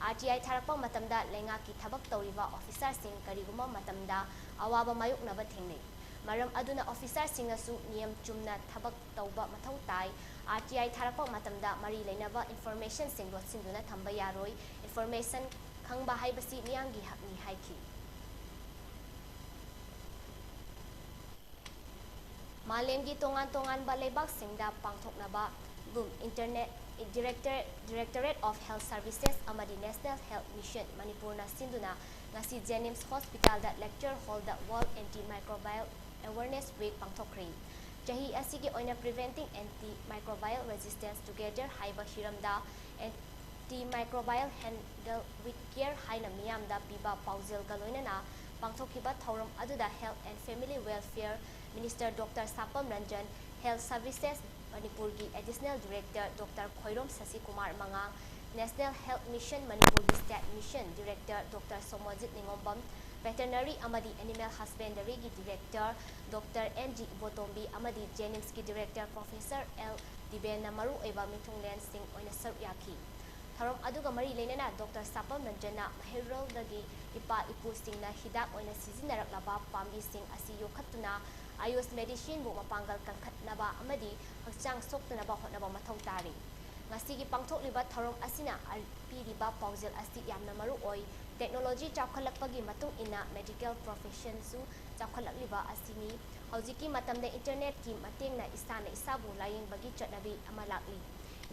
ꯑꯥꯔ ꯇꯤ ꯑꯥꯏ ꯊꯥꯔꯛꯄ ꯃꯇꯝꯗ ꯂꯩꯉꯥꯛꯀꯤ ꯊꯕꯛ ꯇꯧꯔꯤꯕ officer ꯁꯤꯡ ꯀꯔꯤꯒꯨꯝꯕ ꯃꯇꯝꯗ ꯑꯋꯥꯕ ꯃꯥꯌꯣꯛꯅꯕ ꯊꯦꯡꯅꯩ꯫ ꯃꯔꯝ ꯑꯗꯨꯅ officer ꯁꯤꯡꯅꯁꯨ ꯅꯤꯌꯝ ꯆꯨꯝꯅ ꯊꯕꯛ ꯇꯧꯕ ꯃꯊꯧ ꯇꯥꯏ꯫ ꯑꯥꯔ ꯇꯤ ꯑꯥꯏ ꯊꯥꯔꯛꯄ ꯃꯇꯝꯗ ꯃꯔꯤ ꯂꯩꯅꯕ information ꯁꯤꯡ ꯂꯣꯠꯁꯤꯟꯗꯨꯅ ꯊꯝꯕ ꯌꯥꯔꯣꯏ꯫ Information ꯈꯪꯕ ꯍꯥꯏꯕꯁꯤ ꯃꯤꯌꯥꯝꯒꯤ ꯍꯛꯅꯤ ꯍꯥꯏꯈꯤ꯫ ꯃꯥꯂꯦꯝꯒꯤ ꯇꯣꯉꯥꯟ ꯇꯣꯉꯥꯟꯕ ꯂꯩꯕꯥꯛꯁꯤꯡꯗ ꯄꯥꯡꯊꯣꯛꯅꯕ ꯒꯨꯝ, Internet, Director, Directorate of Health Services ꯑꯃꯗꯤ National Health Mission ꯃꯅꯤꯄꯨꯔꯅ ꯁꯤꯟꯗꯨꯅ ꯉꯁꯤ JNIMS Hospitalꯗ Lecture Hallꯗ World Antimicrobial Awareness Week ꯄꯥꯡꯊꯣꯛꯈ꯭ꯔꯤ꯫ ꯆꯍꯤ ꯑꯁꯤꯒꯤ ꯑꯣꯏꯅ Preventing Antimicrobial Resistance Together ꯍꯥꯏꯕ ꯍꯤꯔꯝꯗ Antimicrobial Handle with Care ꯍꯥꯏꯅ ꯃꯤꯌꯥꯝꯗ ꯄꯤꯕ ꯄꯥꯎꯖꯦꯜꯒ ꯂꯣꯏꯅꯅ ꯄꯥꯡꯊꯣꯛꯈꯤꯕ ꯊꯧꯔꯝ ꯑꯗꯨꯗ Health and Family Welfare Minister Doctor Sapam Ranjan, Health Services ꯃꯅꯤꯄꯨꯔꯒꯤ Additional Director Doctor Khoirom Sasikumar ꯃꯉꯥꯡ, National Health Mission ꯃꯅꯤꯄꯨꯔꯒꯤ State Mission Director Doctor Somorjit Ningombam, Veterinary ꯑꯃꯗꯤ Animal Husbandryꯒꯤ Director Doctor N G Ibotombi ꯑꯃꯗꯤ JNIMSꯀꯤ Director Professor ꯑꯦꯜ ꯗꯤꯕꯦꯟꯅ ꯃꯔꯨꯑꯣꯏꯕ ꯃꯤꯊꯨꯡꯂꯦꯟꯁꯤꯡ ꯑꯣꯏꯅ ꯁꯔꯨꯛ ꯌꯥꯈꯤ꯫ ꯊꯧꯔꯝ ꯑꯗꯨꯒ ꯃꯔꯤ ꯂꯩꯅꯅ ꯗꯣꯛꯇꯔ ꯁꯥꯄꯝ ꯔꯟꯖꯟꯅ ꯃꯍꯩꯔꯣꯜꯗꯒꯤ ꯏꯄꯥ ꯏꯄꯨꯁꯤꯡꯅ ꯍꯤꯗꯥꯛ ꯑꯣꯏꯅ ꯁꯤꯖꯤꯟꯅꯔꯛꯂꯕ ꯄꯥꯝꯕꯤꯁꯤꯡ ꯑꯁꯤ ꯌꯣꯛꯈꯠꯇꯨꯅ ꯑꯌꯨꯁ ꯃꯦꯗꯤꯁꯤꯟꯕꯨ ꯃꯄꯥꯡꯒꯜ ꯀꯟꯈꯠꯅꯕ ꯑꯃꯗꯤ ꯍꯛꯆꯥꯡ ꯁꯣꯛꯇꯅꯕ ꯍꯣꯠꯅꯕ ꯃꯊꯧ ꯇꯥꯔꯤ꯫ ꯉꯁꯤꯒꯤ ꯄꯥꯡꯊꯣꯛꯂꯤꯕ ꯊꯧꯔꯝ ꯑꯁꯤꯅ ꯑ-, ꯄꯤꯔꯤꯕ ꯄꯥꯎꯖꯦꯜ ꯑꯁꯤ ꯌꯥꯝꯅ ꯃꯔꯨ ꯑꯣꯏ꯫ Technology ꯆꯥꯎꯈꯠꯂꯛꯄꯒꯤ ꯃꯇꯨꯡ ꯏꯟꯅ medical professionꯁꯨ ꯆꯥꯎꯈꯠꯂꯛꯂꯤꯕ ꯑꯁꯤꯅꯤ꯫ ꯍꯧꯖꯤꯛꯀꯤ ꯃꯇꯝꯗ internetꯀꯤ ꯃꯇꯦꯡꯅ ꯏꯁꯥꯅ ꯏꯁꯥꯕꯨ ꯂꯥꯌꯦꯡꯕꯒꯤ ꯆꯠꯅꯕꯤ ꯑꯃ ꯂꯥꯛꯂꯤ꯫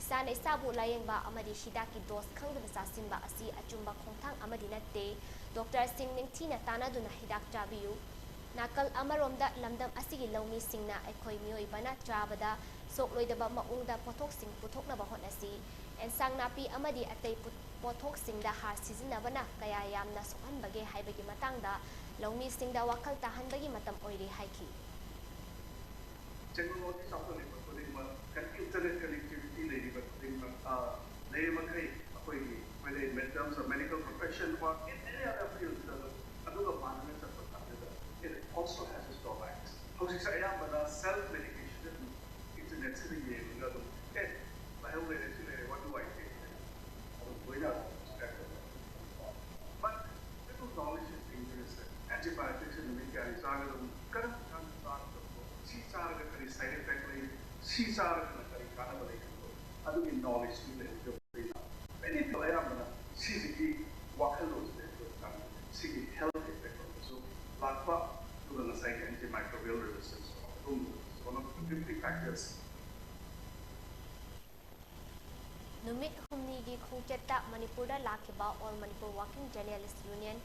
ꯏꯁꯥꯅ ꯏꯁꯥꯕꯨ ꯂꯥꯌꯦꯡꯕ ꯑꯃꯗꯤ ꯍꯤꯗꯥꯛꯀꯤ dose ꯈꯪꯗꯅ ꯆꯥꯁꯤꯟꯕ ꯑꯁꯤ ꯑꯆꯨꯝꯕ ꯈꯣꯡꯊꯥꯡ ꯑꯃꯗꯤ ꯅꯠꯇꯦ꯫ ꯗꯣꯛꯇꯔꯁꯤꯡ ꯅꯤꯡꯊꯤꯅ ꯇꯥꯟꯅꯗꯨꯅ ꯍꯤꯗꯥꯛ ꯆꯥꯕꯤꯌꯨ꯫ ꯅꯥꯀꯜ ꯑꯃꯔꯣꯝꯗ ꯂꯝꯗꯝ ꯑꯁꯤꯒꯤ ꯂꯧꯃꯤꯁꯤꯡꯅ ꯑꯩꯈꯣꯏ ꯃꯤꯑꯣꯏꯕꯅ ꯆꯥꯕꯗ ꯁꯣꯛꯂꯣꯏꯗꯕ ꯃꯑꯣꯡꯗ ꯄꯣꯠꯊꯣꯛꯁꯤꯡ ꯄꯨꯊꯣꯛꯅꯕ ꯍꯣꯠꯅꯁꯤ꯫ ꯑꯦꯟꯁꯥꯡ ꯅꯥꯄꯤ ꯑꯃꯗꯤ ꯑꯇꯩ ꯄꯨ-, ꯄꯣꯠꯊꯣꯛꯁꯤꯡꯗ ꯍꯥꯔ ꯁꯤꯖꯤꯟꯅꯕꯅ ꯀꯌꯥ ꯌꯥꯝꯅ ꯁꯣꯛꯍꯟꯕꯒꯦ ꯍꯥꯏꯕꯒꯤ ꯃꯇꯥꯡꯗ ꯂꯧꯃꯤꯁꯤꯡꯗ ꯋꯥꯈꯜ ꯇꯥꯍꯟꯕꯒꯤ ꯃꯇꯝ ꯑꯣꯏꯔꯦ ꯍꯥꯏꯈꯤ꯫ Technology ꯆꯥꯎꯈꯠꯂꯤꯕ ꯈꯨꯗꯤꯡꯃꯛ, internet connectivity ꯂꯩꯔꯤꯕ ꯈꯨꯗꯤꯡꯃꯛ, ꯑ, ꯂꯩꯔꯤꯃꯈꯩ ꯑꯩꯈꯣꯏꯒꯤ, whether in terms of medical profession or in any other field, ꯑꯗꯨꯒ ꯃꯥꯟꯅꯅ ꯆꯠꯄ ꯀꯥꯟꯗ, it also has its drawbacks. ꯍꯧꯖꯤꯛꯁꯦ ꯑꯌꯥꯝꯕꯅ self medication internetꯁꯤꯗ ꯌꯦꯡꯉꯒ ꯑꯗꯨꯝ, "ꯑꯦ, ꯂꯥꯏꯍꯧ ꯂꯩꯔꯦ, ꯁꯤ ꯂꯩꯔꯦ, what do I take?" ꯑꯗꯨꯝ ꯂꯣꯏꯅ subscribe ꯇꯧꯕ꯫ But little knowledge is dangerous. Antibiotics ꯁꯦ ꯅꯨꯃꯤꯠ ꯀꯌꯥꯅꯤ ꯆꯥꯒꯗꯕꯅꯣ, ꯀꯔꯝꯕ ꯀꯥꯟꯗ ꯆꯥꯒꯗꯕꯅꯣ, ꯁꯤ ꯆꯥꯔꯒ ꯀꯔꯤ side effect ꯂꯩ, ꯁꯤ ꯆꯥꯔꯒꯅ ꯀꯔꯤ ꯀꯥꯟꯅꯕ ꯂꯩ ꯈꯪꯕ, ꯑꯗꯨꯒꯤ knowledge ꯁꯨ ꯂꯩꯍꯧꯗꯕꯅꯤꯅ, many people ꯑꯌꯥꯝꯕꯅ ꯁꯤꯁꯤꯒꯤ ꯋꯥꯈꯜꯂꯣꯟꯁꯤꯗ ꯑꯩꯈꯣꯏ ꯀꯥꯟꯅꯕ, ꯁꯤꯒꯤ health effect ꯑꯣꯏꯕꯁꯨ ꯂꯥꯛꯄ, ꯑꯗꯨꯒ ꯉꯁꯥꯏꯒꯤ antimicrobial resistance ꯑꯗꯨꯝ one of the fifty factors ꯅꯨꯃꯤꯠ ꯍꯨꯝꯅꯤꯒꯤ ꯈꯣꯡꯆꯠꯇ ꯃꯅꯤꯄꯨꯔꯗ ꯂꯥꯛꯈꯤꯕ All Manipur Working Journalist Union,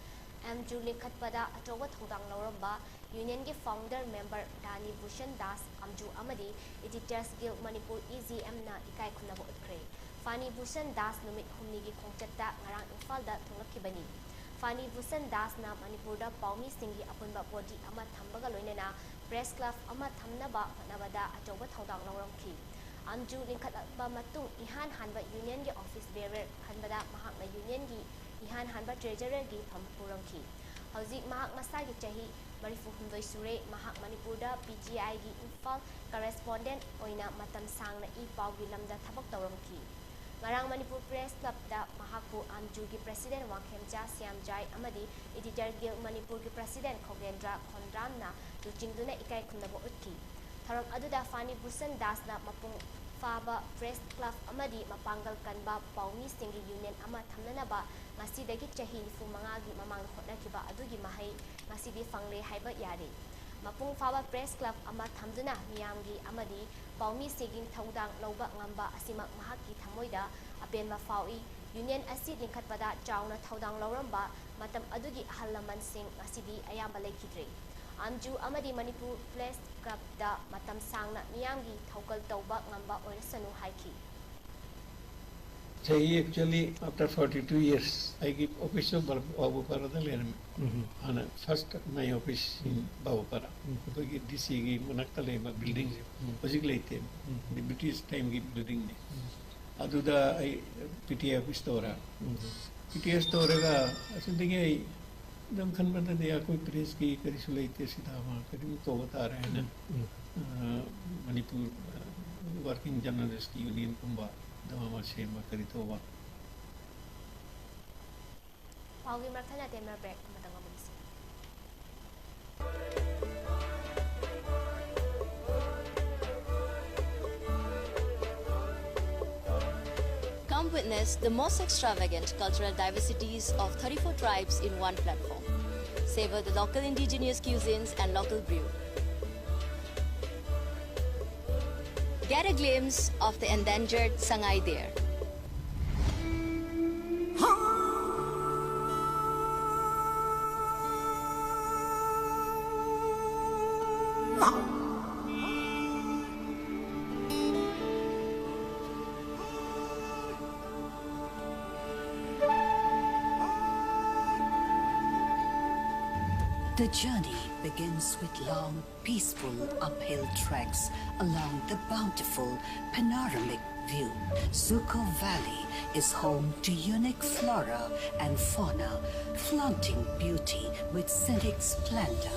ꯑꯦꯝꯖꯨ, ꯂꯤꯡꯈꯠꯄꯗ ꯑꯆꯧꯕ ꯊꯧꯗꯥꯡ ꯂꯧꯔꯝꯕ unionꯒꯤ founder member ꯔꯥꯅꯤ ꯚꯨꯁꯟ ꯗꯥꯁ, ꯑꯦꯝꯖꯨ, ꯑꯃꯗꯤ Editors Guild Manipur, EGMꯅ ꯏꯀꯥꯏ ꯈꯨꯝꯅꯕ ꯎꯠꯈ꯭ꯔꯦ꯫ ꯐꯥꯅꯤ ꯚꯨꯁꯟ ꯗꯥꯁ ꯅꯨꯃꯤꯠ ꯍꯨꯝꯅꯤꯒꯤ ꯈꯣꯡꯆꯠꯇ ꯉꯔꯥꯡ ꯏꯝꯐꯥꯜꯗ ꯊꯨꯡꯂꯛꯈꯤꯕꯅꯤ꯫ ꯐꯥꯅꯤ ꯚꯨꯁꯟ ꯗꯥꯁꯅ ꯃꯅꯤꯄꯨꯔꯗ ꯄꯥꯎꯃꯤꯁꯤꯡꯒꯤ ꯑꯄꯨꯟꯕ body ꯑꯃ ꯊꯝꯕꯒ ꯂꯣꯏꯅꯅ press club ꯑꯃ ꯊꯝꯅꯕ ꯍꯣꯠꯅꯕꯗ ꯑꯆꯧꯕ ꯊꯧꯗꯥꯡ ꯂꯧꯔꯝꯈꯤ꯫ ꯑꯦꯝꯖꯨ ꯂꯤꯡꯈꯠꯂꯛꯄ ꯃꯇꯨꯡ ꯏꯍꯥꯟ ꯍꯥꯟꯕ unionꯒꯤ office bearer ꯈꯟꯕꯗ ꯃꯍꯥꯛꯅ unionꯒꯤ ꯏꯍꯥꯟ ꯍꯥꯟꯕ treasurerꯒꯤ ꯐꯝ ꯄꯨꯔꯝꯈꯤ꯫ ꯍꯧꯖꯤꯛ ꯃꯍꯥꯛ ꯃꯁꯥꯒꯤ ꯆꯍꯤ ꯃꯔꯤꯐꯨ ꯍꯨꯝꯗꯣꯏ ꯁꯨꯔꯦ꯫ ꯃꯍꯥꯛ ꯃꯅꯤꯄꯨꯔꯗ PGIꯒꯤ ꯏꯝꯐꯥꯜ correspondent ꯑꯣꯏꯅ ꯃꯇꯝ ꯁꯥꯡꯅ ꯏ ꯄꯥꯎꯒꯤ ꯂꯝꯗ ꯊꯕꯛ ꯇꯧꯔꯝꯈꯤ꯫ ꯉꯔꯥꯡ ꯃꯅꯤꯄꯨꯔ Press Clubꯇ ꯃꯍꯥꯛꯄꯨ ꯑꯦꯝꯖꯨꯒꯤ president ꯋꯥꯡꯈꯦꯝꯆꯥ ꯁ꯭ꯌꯥꯝꯖꯥꯏ ꯑꯃꯗꯤ Editor Guild ꯃꯅꯤꯄꯨꯔꯒꯤ president ꯈꯣꯒꯦꯟꯗ꯭ꯔ ꯈꯣꯟꯗ꯭ꯔꯥꯝꯅ ꯂꯨꯆꯤꯡꯗꯨꯅ ꯏꯀꯥꯏ ꯈꯨꯝꯅꯕ ꯎꯠꯈꯤ꯫ ꯊꯧꯔꯝ ꯑꯗꯨꯗ ꯐꯥꯅꯤ ꯚꯨꯁꯟ ꯗꯥꯁꯅ ꯃꯄꯨꯡ ꯐꯥꯕ press club ꯑꯃꯗꯤ ꯃꯄꯥꯡꯒꯜ ꯀꯟꯕ ꯄꯥꯎꯃꯤꯁꯤꯡꯒꯤ union ꯑꯃ ꯊꯝꯅꯅꯕ ꯉꯁꯤꯗꯒꯤ ꯆꯍꯤ ꯅꯤꯐꯨ ꯃꯉꯥꯒꯤ ꯃꯃꯥꯡꯗ ꯍꯣꯠꯅꯈꯤꯕ ꯑꯗꯨꯒꯤ ꯃꯍꯩ ꯉꯁꯤꯗꯤ ꯐꯪꯂꯦ ꯍꯥꯏꯕ ꯌꯥꯔꯦ꯫ ꯃꯄꯨꯡ ꯐꯥꯕ press club ꯑꯃ ꯊꯝꯗꯨꯅ ꯃꯤꯌꯥꯝꯒꯤ ꯑꯃꯗꯤ ꯄꯥꯎꯃꯤꯁꯤꯡꯒꯤ ꯊꯧꯗꯥꯡ ꯂꯧꯕ ꯉꯝꯕ ꯑꯁꯤꯃꯛ ꯃꯍꯥꯛꯀꯤ ꯊꯃꯣꯏꯗ ꯑꯄꯦꯟꯕ ꯐꯥꯎꯏ꯫ Union ꯑꯁꯤ ꯂꯤꯡꯈꯠꯄꯗ ꯆꯥꯎꯅ ꯊꯧꯗꯥꯡ ꯂꯧꯔꯝꯕ ꯃꯇꯝ ꯑꯗꯨꯒꯤ ꯑꯍꯜ ꯂꯃꯟꯁꯤꯡ ꯉꯁꯤꯗꯤ ꯑꯌꯥꯝꯕ ꯂꯩꯈꯤꯗ꯭ꯔꯦ꯫ ꯑꯦꯝꯖꯨ ꯑꯃꯗꯤ ꯃꯅꯤꯄꯨꯔ Press Clubꯇ ꯃꯇꯝ ꯁꯥꯡꯅ ꯃꯤꯌꯥꯝꯒꯤ ꯊꯧꯒꯜ ꯇꯧꯕ ꯉꯝꯕ ꯑꯣꯏꯔꯁꯅꯨ ꯍꯥꯏꯈꯤ꯫ ꯆꯍꯤ actually after forty two years ꯑꯩꯒꯤ office of ꯕꯥꯕꯨꯄꯥꯔꯥꯗ ꯂꯩꯔꯝꯃꯤ꯫ ꯍꯥꯟꯅ first my office in ꯕꯥꯕꯨꯄꯥꯔꯥ, ꯑꯩꯈꯣꯏꯒꯤ DCꯒꯤ ꯃꯅꯥꯛꯇ ꯂꯩꯕ buildingꯁꯦ ꯍꯧꯖꯤꯛ ꯂꯩꯇꯦ꯫ British timeꯒꯤ buildingꯅꯤ꯫ ꯑꯗꯨꯗ ꯑꯩ PTI office ꯇꯧꯔꯦ꯫ PTS ꯇꯧꯔꯒ ꯑꯁꯤꯗꯒꯤ ꯑꯩ ꯑꯗꯨꯝ ꯈꯟꯕꯗꯗꯤ ꯑꯩꯈꯣꯏ pressꯀꯤ ꯀꯔꯤꯁꯨ ꯂꯩꯇꯦ, ꯁꯤꯗ ꯑꯃ ꯀꯔꯤꯝ ꯇꯧꯕ ꯇꯥꯔꯦ ꯍꯥꯏꯅ, ꯃꯅꯤꯄꯨꯔ Working Journalist Unionꯒꯨꯝꯕ ꯑꯗꯨꯝ ꯑꯃ ꯁꯦꯝꯕ ꯀꯔꯤ ꯇꯧꯕ꯫ ꯄꯥꯎꯒꯤ ꯃꯔꯛ ꯊꯠꯅ ꯇꯦꯟꯕ break ꯑꯃꯇꯪ ꯂꯧꯃꯤꯟꯅꯁꯤ꯫ Come witness the most extravagant cultural diversities of thirty-four tribes in one platform. Savor the local indigenous cuisines and local brew. Get a glimpse of the endangered Sangai Deer. The journey begins with long, peaceful uphill treks along the bountiful panoramic view. Zuko Valley is home to unique flora and fauna, flaunting beauty with scenic splendor.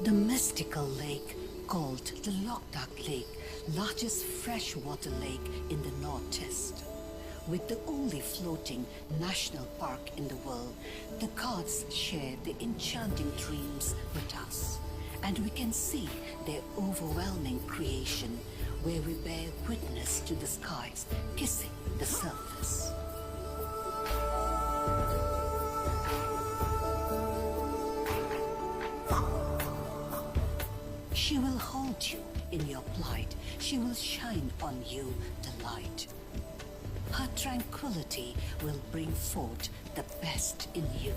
The mystical lake called the Loktak Lake, largest freshwater lake in the Northeast. With the only floating national park in the world, the gods share their enchanting dreams with us, and we can see their overwhelming creation where we bear witness to the skies kissing the surface. She will hold you in your plight. She will shine on you the light. Her tranquility will bring forth the best in you.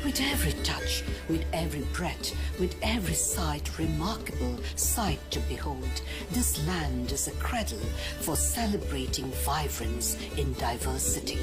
With every touch, with every breath, with every sight, remarkable sight to behold, this land is a cradle for celebrating vibrance in diversity.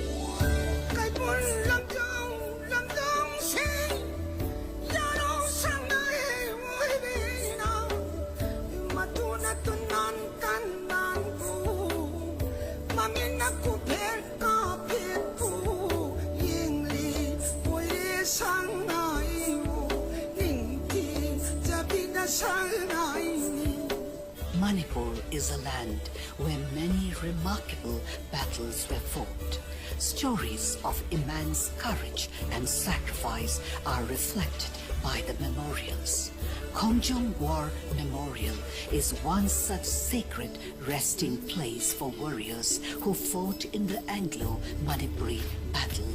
Manipur is a land where many remarkable battles were fought. Stories of immense courage and sacrifice are reflected by the memorials. Khongjong War Memorial is one such sacred resting place for warriors who fought in the Anglo-Manipuri battle.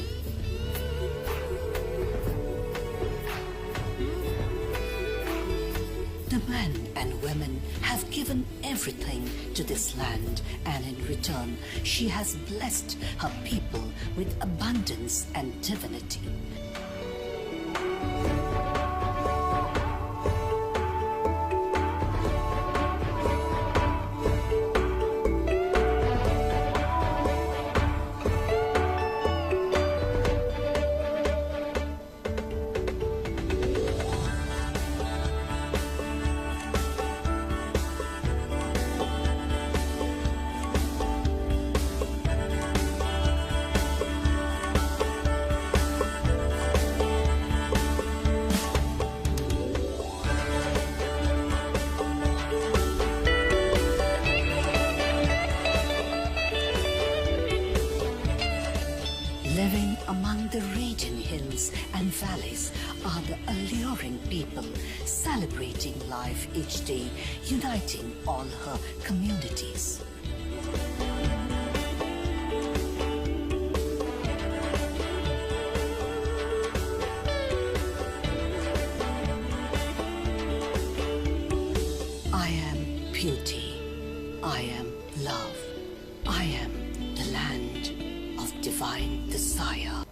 The men and women have given everything to this land, and in return, she has blessed her people with abundance and divinity. Valleys are the alluring people celebrating life each day, uniting all her communities. I am beauty. I am love. I am the land of divine desire.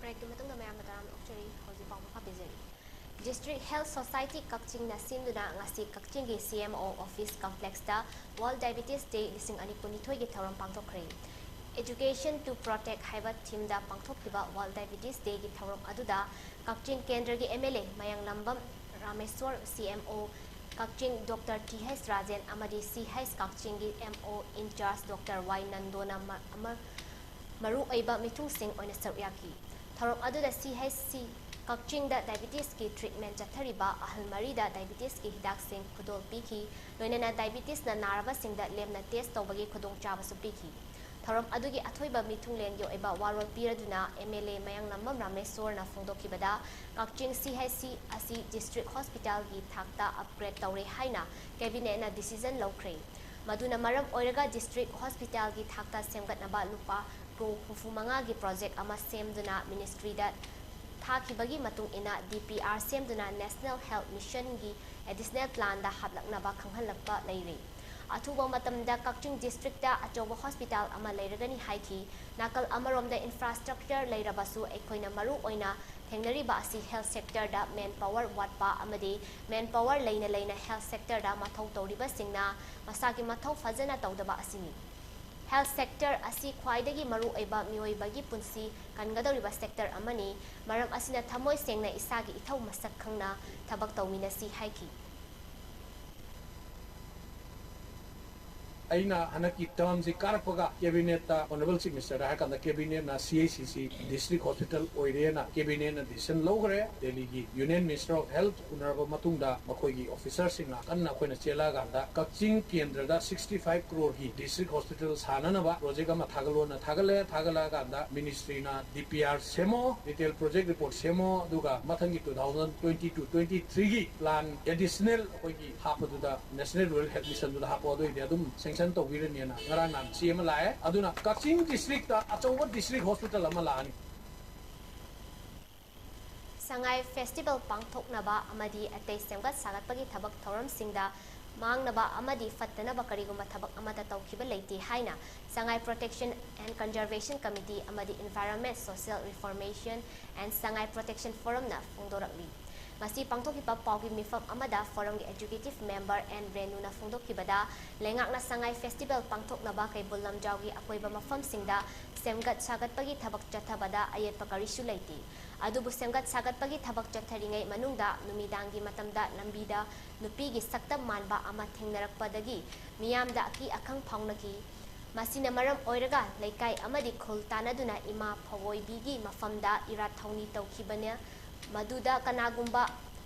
Breakꯀꯤ ꯃꯇꯨꯡꯗ ꯃꯌꯥꯝꯅ ꯇꯔꯥꯝꯅ ꯑꯣꯛꯆꯔꯤ꯫ ꯍꯧꯖꯤꯛ ꯄꯥꯎ ꯃꯈꯥ ꯄꯤꯖꯔꯤ꯫ District Health Society ꯀꯛꯆꯤꯡꯅ ꯁꯤꯟꯗꯨꯅ ꯉꯁꯤ ꯀꯛꯆꯤꯡꯒꯤ C M O Office Complexꯇ World Diabetes Day ꯂꯤꯁꯤꯡ ꯑꯅꯤ ꯀꯨꯟꯅꯤꯊꯣꯏꯒꯤ ꯊꯧꯔꯝ ꯄꯥꯡꯊꯣꯛꯈ꯭ꯔꯦ꯫ Education to Protect ꯍꯥꯏꯕ themeꯗ ꯄꯥꯡꯊꯣꯛꯈꯤꯕ World Diabetes Dayꯒꯤ ꯊꯧꯔꯝ ꯑꯗꯨꯗ ꯀꯛꯆꯤꯡ ꯀꯦꯟꯗ꯭ꯔꯒꯤ M L A Mayanglambam Rameshwor, C M O Kakching Doctor T H Rajen ꯑꯃꯗꯤ C H ꯀꯛꯆꯤꯡꯒꯤ M O in charge Doctor Y ꯅꯟꯗꯣꯅ ꯃ-, ꯑꯃ-, ꯃꯔꯨꯑꯣꯏꯕ ꯃꯤꯊꯨꯡꯁꯤꯡ ꯑꯣꯏꯅ ꯁꯔꯨꯛ ꯌꯥꯈꯤ꯫ ꯊꯧꯔꯝ ꯑꯗꯨꯗ C H C ꯀꯛꯆꯤꯡꯗ diabetesꯀꯤ treatment ꯆꯠꯊꯔꯤꯕ ꯑꯍꯜ ꯃꯔꯤꯗ diabetesꯀꯤ ꯍꯤꯗꯥꯛꯁꯤꯡ ꯈꯨꯗꯣꯜ ꯄꯤꯈꯤ, ꯂꯣꯏꯅꯅ diabetesꯅ ꯅꯥꯔꯕꯁꯤꯡꯗ ꯂꯦꯝꯅ test ꯇꯧꯕꯒꯤ ꯈꯨꯗꯣꯡꯆꯥꯕꯁꯨ ꯄꯤꯈꯤ꯫ ꯊꯧꯔꯝ ꯑꯗꯨꯒꯤ ꯑꯊꯣꯏꯕ ꯃꯤꯊꯨꯡꯂꯦꯟꯒꯤ ꯑꯣꯏꯕ ꯋꯥꯔꯣꯜ ꯄꯤꯔꯗꯨꯅ M L A Mayanglambam ꯔꯥꯃꯦꯁꯣꯔꯅ ꯐꯣꯡꯗꯣꯛꯈꯤꯕꯗ, Kakching C H C ꯑꯁꯤ district hospitalꯒꯤ ꯊꯥꯛꯇ upgrade ꯇꯧꯔꯦ ꯍꯥꯏꯅ cabinetꯅ decision ꯂꯧꯈ꯭ꯔꯦ꯫ ꯃꯗꯨꯅ ꯃꯔꯝ ꯑꯣꯏꯔꯒ district hospitalꯒꯤ ꯊꯥꯛꯇ ꯁꯦꯝꯒꯠꯅꯕ ꯂꯨꯄꯥ crore ꯍꯨꯝꯐꯨ ꯃꯉꯥꯒꯤ project ꯑꯃ ꯁꯦꯝꯗꯨꯅ ministryꯗ ꯊꯥꯈꯤꯕꯒꯤ ꯃꯇꯨꯡ ꯏꯟꯅ D P R ꯁꯦꯝꯗꯨꯅ National Health Missionꯒꯤ additional planꯗ ꯍꯥꯞꯂꯛꯅꯕ ꯈꯪꯍꯜꯂꯛꯄ ꯂꯩꯔꯤ꯫ ꯑꯊꯨꯕ ꯃꯇꯝꯗ ꯀꯛꯆꯤꯡ districtꯇ ꯑꯆꯧꯕ hospital ꯑꯃ ꯂꯩꯔꯒꯅꯤ ꯍꯥꯏꯈꯤ꯫ ꯅꯥꯀꯜ ꯑꯃꯔꯣꯝꯗ infrastructure ꯂꯩꯔꯕꯁꯨ ꯑꯩꯈꯣꯏꯅ ꯃꯔꯨ ꯑꯣꯏꯅ ꯊꯦꯡꯅꯔꯤꯕ ꯑꯁꯤ health sectorꯗ manpower ꯋꯥꯠꯄ ꯑꯃꯗꯤ manpower ꯂꯩꯅ ꯂꯩꯅ health sectorꯗ ꯃꯊꯧ ꯇꯧꯔꯤꯕꯁꯤꯡꯅ ꯃꯁꯥꯒꯤ ꯃꯊꯧ ꯐꯖꯅ ꯇꯧꯗꯕ ꯑꯁꯤꯅꯤ꯫ Health sector ꯑꯁꯤ ꯈ꯭ꯋꯥꯏꯗꯒꯤ ꯃꯔꯨꯑꯣꯏꯕ ꯃꯤꯑꯣꯏꯕꯒꯤ ꯄꯨꯟꯁꯤ ꯀꯟꯒꯗꯧꯔꯤꯕ sector ꯑꯃꯅꯤ꯫ ꯃꯔꯝ ꯑꯁꯤꯅ ꯊꯃꯣꯏ ꯁꯦꯡꯅ ꯏꯁꯥꯒꯤ ꯏꯊꯧ ꯃꯁꯛ ꯈꯪꯅ ꯊꯕꯛ ꯇꯧꯃꯤꯟꯅꯁꯤ ꯍꯥꯏꯈꯤ꯫ ꯑꯩꯅ ꯍꯟꯗꯛꯀꯤ ꯇꯔꯝꯁꯤ ꯀꯥꯔꯛꯄꯒ ꯀꯦꯕꯤꯅꯦꯠꯇ, ꯑꯣꯅꯔꯦꯕꯜ ꯆꯤꯐ ꯃꯤꯅꯤꯁꯇꯔꯗ ꯍꯥꯏꯔꯀꯥꯟꯗ, ꯀꯦꯕꯤꯅꯦꯠꯅ ꯁꯤ H C C district hospital ꯑꯣꯏꯔꯦꯅ ꯀꯦꯕꯤꯅꯦꯠꯅ ꯗꯤꯁꯤꯖꯟ ꯂꯧꯈ꯭ꯔꯦ꯫ ꯗꯦꯜꯂꯤꯒꯤ ꯌꯨꯅꯤꯌꯟ ꯃꯤꯅꯤꯁꯇꯔ ꯑꯣꯐ ꯍꯦꯜꯊ ꯎꯅꯔꯕ ꯃꯇꯨꯡꯗ ꯃꯈꯣꯏꯒꯤ ꯑꯣꯐꯤꯁꯔꯁꯤꯡꯅ ꯀꯟꯅ ꯑꯩꯈꯣꯏꯅ ꯆꯦꯜꯂꯛꯑꯀꯥꯟꯗ ꯀꯛꯆꯤꯡ ꯀꯦꯟꯗ꯭ꯔꯗ sixty five crore ꯒꯤ ꯗꯤꯁꯇ꯭ꯔꯤꯛ ꯍꯣꯁꯄꯤꯇꯥꯜ ꯁꯥꯅꯅꯕ ꯄ꯭ꯔꯣꯖꯦꯛ ꯑꯃ ꯊꯥꯒꯠꯂꯣꯅ ꯊꯥꯒꯠꯂꯦ꯫ ꯊꯥꯒꯠꯂꯛꯑꯀꯥꯟꯗ ꯃꯤꯅꯤꯁꯇ꯭ꯔꯤꯅ ꯗꯤ ꯄꯤ ꯑꯥꯔ ꯁꯦꯝꯃꯣ, ꯗꯤꯇꯦꯜ ꯄ꯭ꯔꯣꯖꯦꯛ ꯔꯤꯄꯣꯔꯠ ꯁꯦꯝꯃꯣ, ꯑꯗꯨꯒ ꯃꯊꯪꯒꯤ two thousand twenty two twenty three ꯒꯤ ꯄ꯭ꯂꯥꯟ ꯑꯦꯗꯤꯁꯅꯦꯜ ꯑꯩꯈꯣꯏꯒꯤ ꯍꯥꯞꯄꯗꯨꯗ, ꯅꯦꯁꯅꯦꯜ ꯔꯨꯔꯦꯜ ꯍꯦꯜꯊ ꯃꯤꯁꯟꯗꯨꯗ ꯍꯥꯞꯄꯣ, ꯑꯗꯨꯑꯣꯏꯗꯤ ꯑꯗꯨꯝ ꯁꯦꯡꯁꯟ ꯇꯧꯕꯤꯔꯅꯤꯅ ꯉꯔꯥꯡ ꯅꯍꯥꯟ ꯆꯦ ꯑꯃ ꯂꯥꯛꯑꯦ꯫ ꯑꯗꯨꯅ ꯀꯛꯆꯤꯡ ꯗꯤꯁꯇ꯭ꯔꯤꯛꯇ ꯑꯆꯧꯕ ꯗꯤꯁꯇ꯭ꯔꯤꯛ ꯍꯣꯁꯄꯤꯇꯥꯜ ꯑꯃ ꯂꯥꯛꯑꯅꯤ꯫ ꯁꯉꯥꯏ ꯐꯦꯁꯇꯤꯚꯦꯜ ꯄꯥꯡꯊꯣꯛꯅꯕ ꯑꯃꯗꯤ ꯑꯇꯩ ꯁꯦꯝꯒꯠ ꯁꯥꯒꯠꯄꯒꯤ ꯊꯕꯛ ꯊꯧꯔꯝꯁꯤꯡꯗ ꯃꯥꯡꯅꯕ ꯑꯃꯗꯤ ꯐꯠꯇꯅꯕ ꯀꯔꯤꯒꯨꯝꯕ ꯊꯕꯛ ꯑꯃꯠꯇ ꯇꯧꯈꯤꯕ ꯂꯩꯇꯦ ꯍꯥꯏꯅ Sangai protection and conservation committee ꯑꯃꯗꯤ environment social reformation and Sangai protection ꯐꯣꯔꯝꯅ ꯐꯣꯡꯗꯣꯔꯛꯂꯤ꯫ ꯉꯁꯤ ꯄꯥꯡꯊꯣꯛꯈꯤꯕ ꯄꯥꯎꯒꯤ ꯃꯤꯐꯝ ꯑꯃꯗ ꯐꯣꯔꯝꯒꯤ ꯑꯦꯛꯖꯤꯀ꯭ꯌꯨꯇꯤꯚ ꯃꯦꯝꯕꯔ ꯑꯦꯟ ꯔꯦꯅꯨꯅ ꯐꯣꯡꯗꯣꯛꯈꯤꯕꯗ, ꯂꯩꯉꯥꯛꯅ ꯁꯉꯥꯏ ꯐꯦꯁꯇꯤꯚꯦꯜ ꯄꯥꯡꯊꯣꯛꯅꯕ ꯀꯩꯕꯨꯜ ꯂꯝꯖꯥꯎꯒꯤ ꯑꯀꯣꯏꯕ ꯃꯐꯝꯁꯤꯡꯗ ꯁꯦꯝꯒꯠ ꯁꯥꯒꯠꯄꯒꯤ ꯊꯕꯛ ꯆꯠꯊꯕꯗ ꯑꯌꯦꯠꯄ ꯀꯔꯤꯁꯨ ꯂꯩꯇꯦ꯫ ꯑꯗꯨꯕꯨ ꯁꯦꯝꯒꯠ ꯁꯥꯒꯠꯄꯒꯤ ꯊꯕꯛ ꯆꯠꯊꯔꯤꯉꯩ ꯃꯅꯨꯡꯗ ꯅꯨꯃꯤꯗꯥꯡꯒꯤ ꯃꯇꯝꯗ ꯂꯝꯕꯤꯗ ꯅꯨꯄꯤꯒꯤ ꯁꯛꯇꯝ ꯃꯥꯟꯕ ꯑꯃ ꯊꯦꯡꯅꯔꯛꯄꯗꯒꯤ ꯃꯤꯌꯥꯝꯗ ꯑꯀꯤ ꯑꯈꯪ ꯐꯥꯎꯅꯈꯤ꯫ ꯃꯁꯤꯅ ꯃꯔꯝ ꯑꯣꯏꯔꯒ ꯂꯩꯀꯥꯏ ꯑꯃꯗꯤ ꯈꯨꯜ ꯇꯥꯟꯅꯗꯨꯅ ꯏꯃꯥ ꯐꯋꯣꯏꯕꯤꯒꯤ ꯃꯐꯝꯗ ꯏꯔꯥꯠ ꯊꯧꯅꯤ ꯇꯧꯈꯤꯕꯅ, ꯃꯗꯨꯗ ꯀꯅꯥꯒꯨꯝꯕ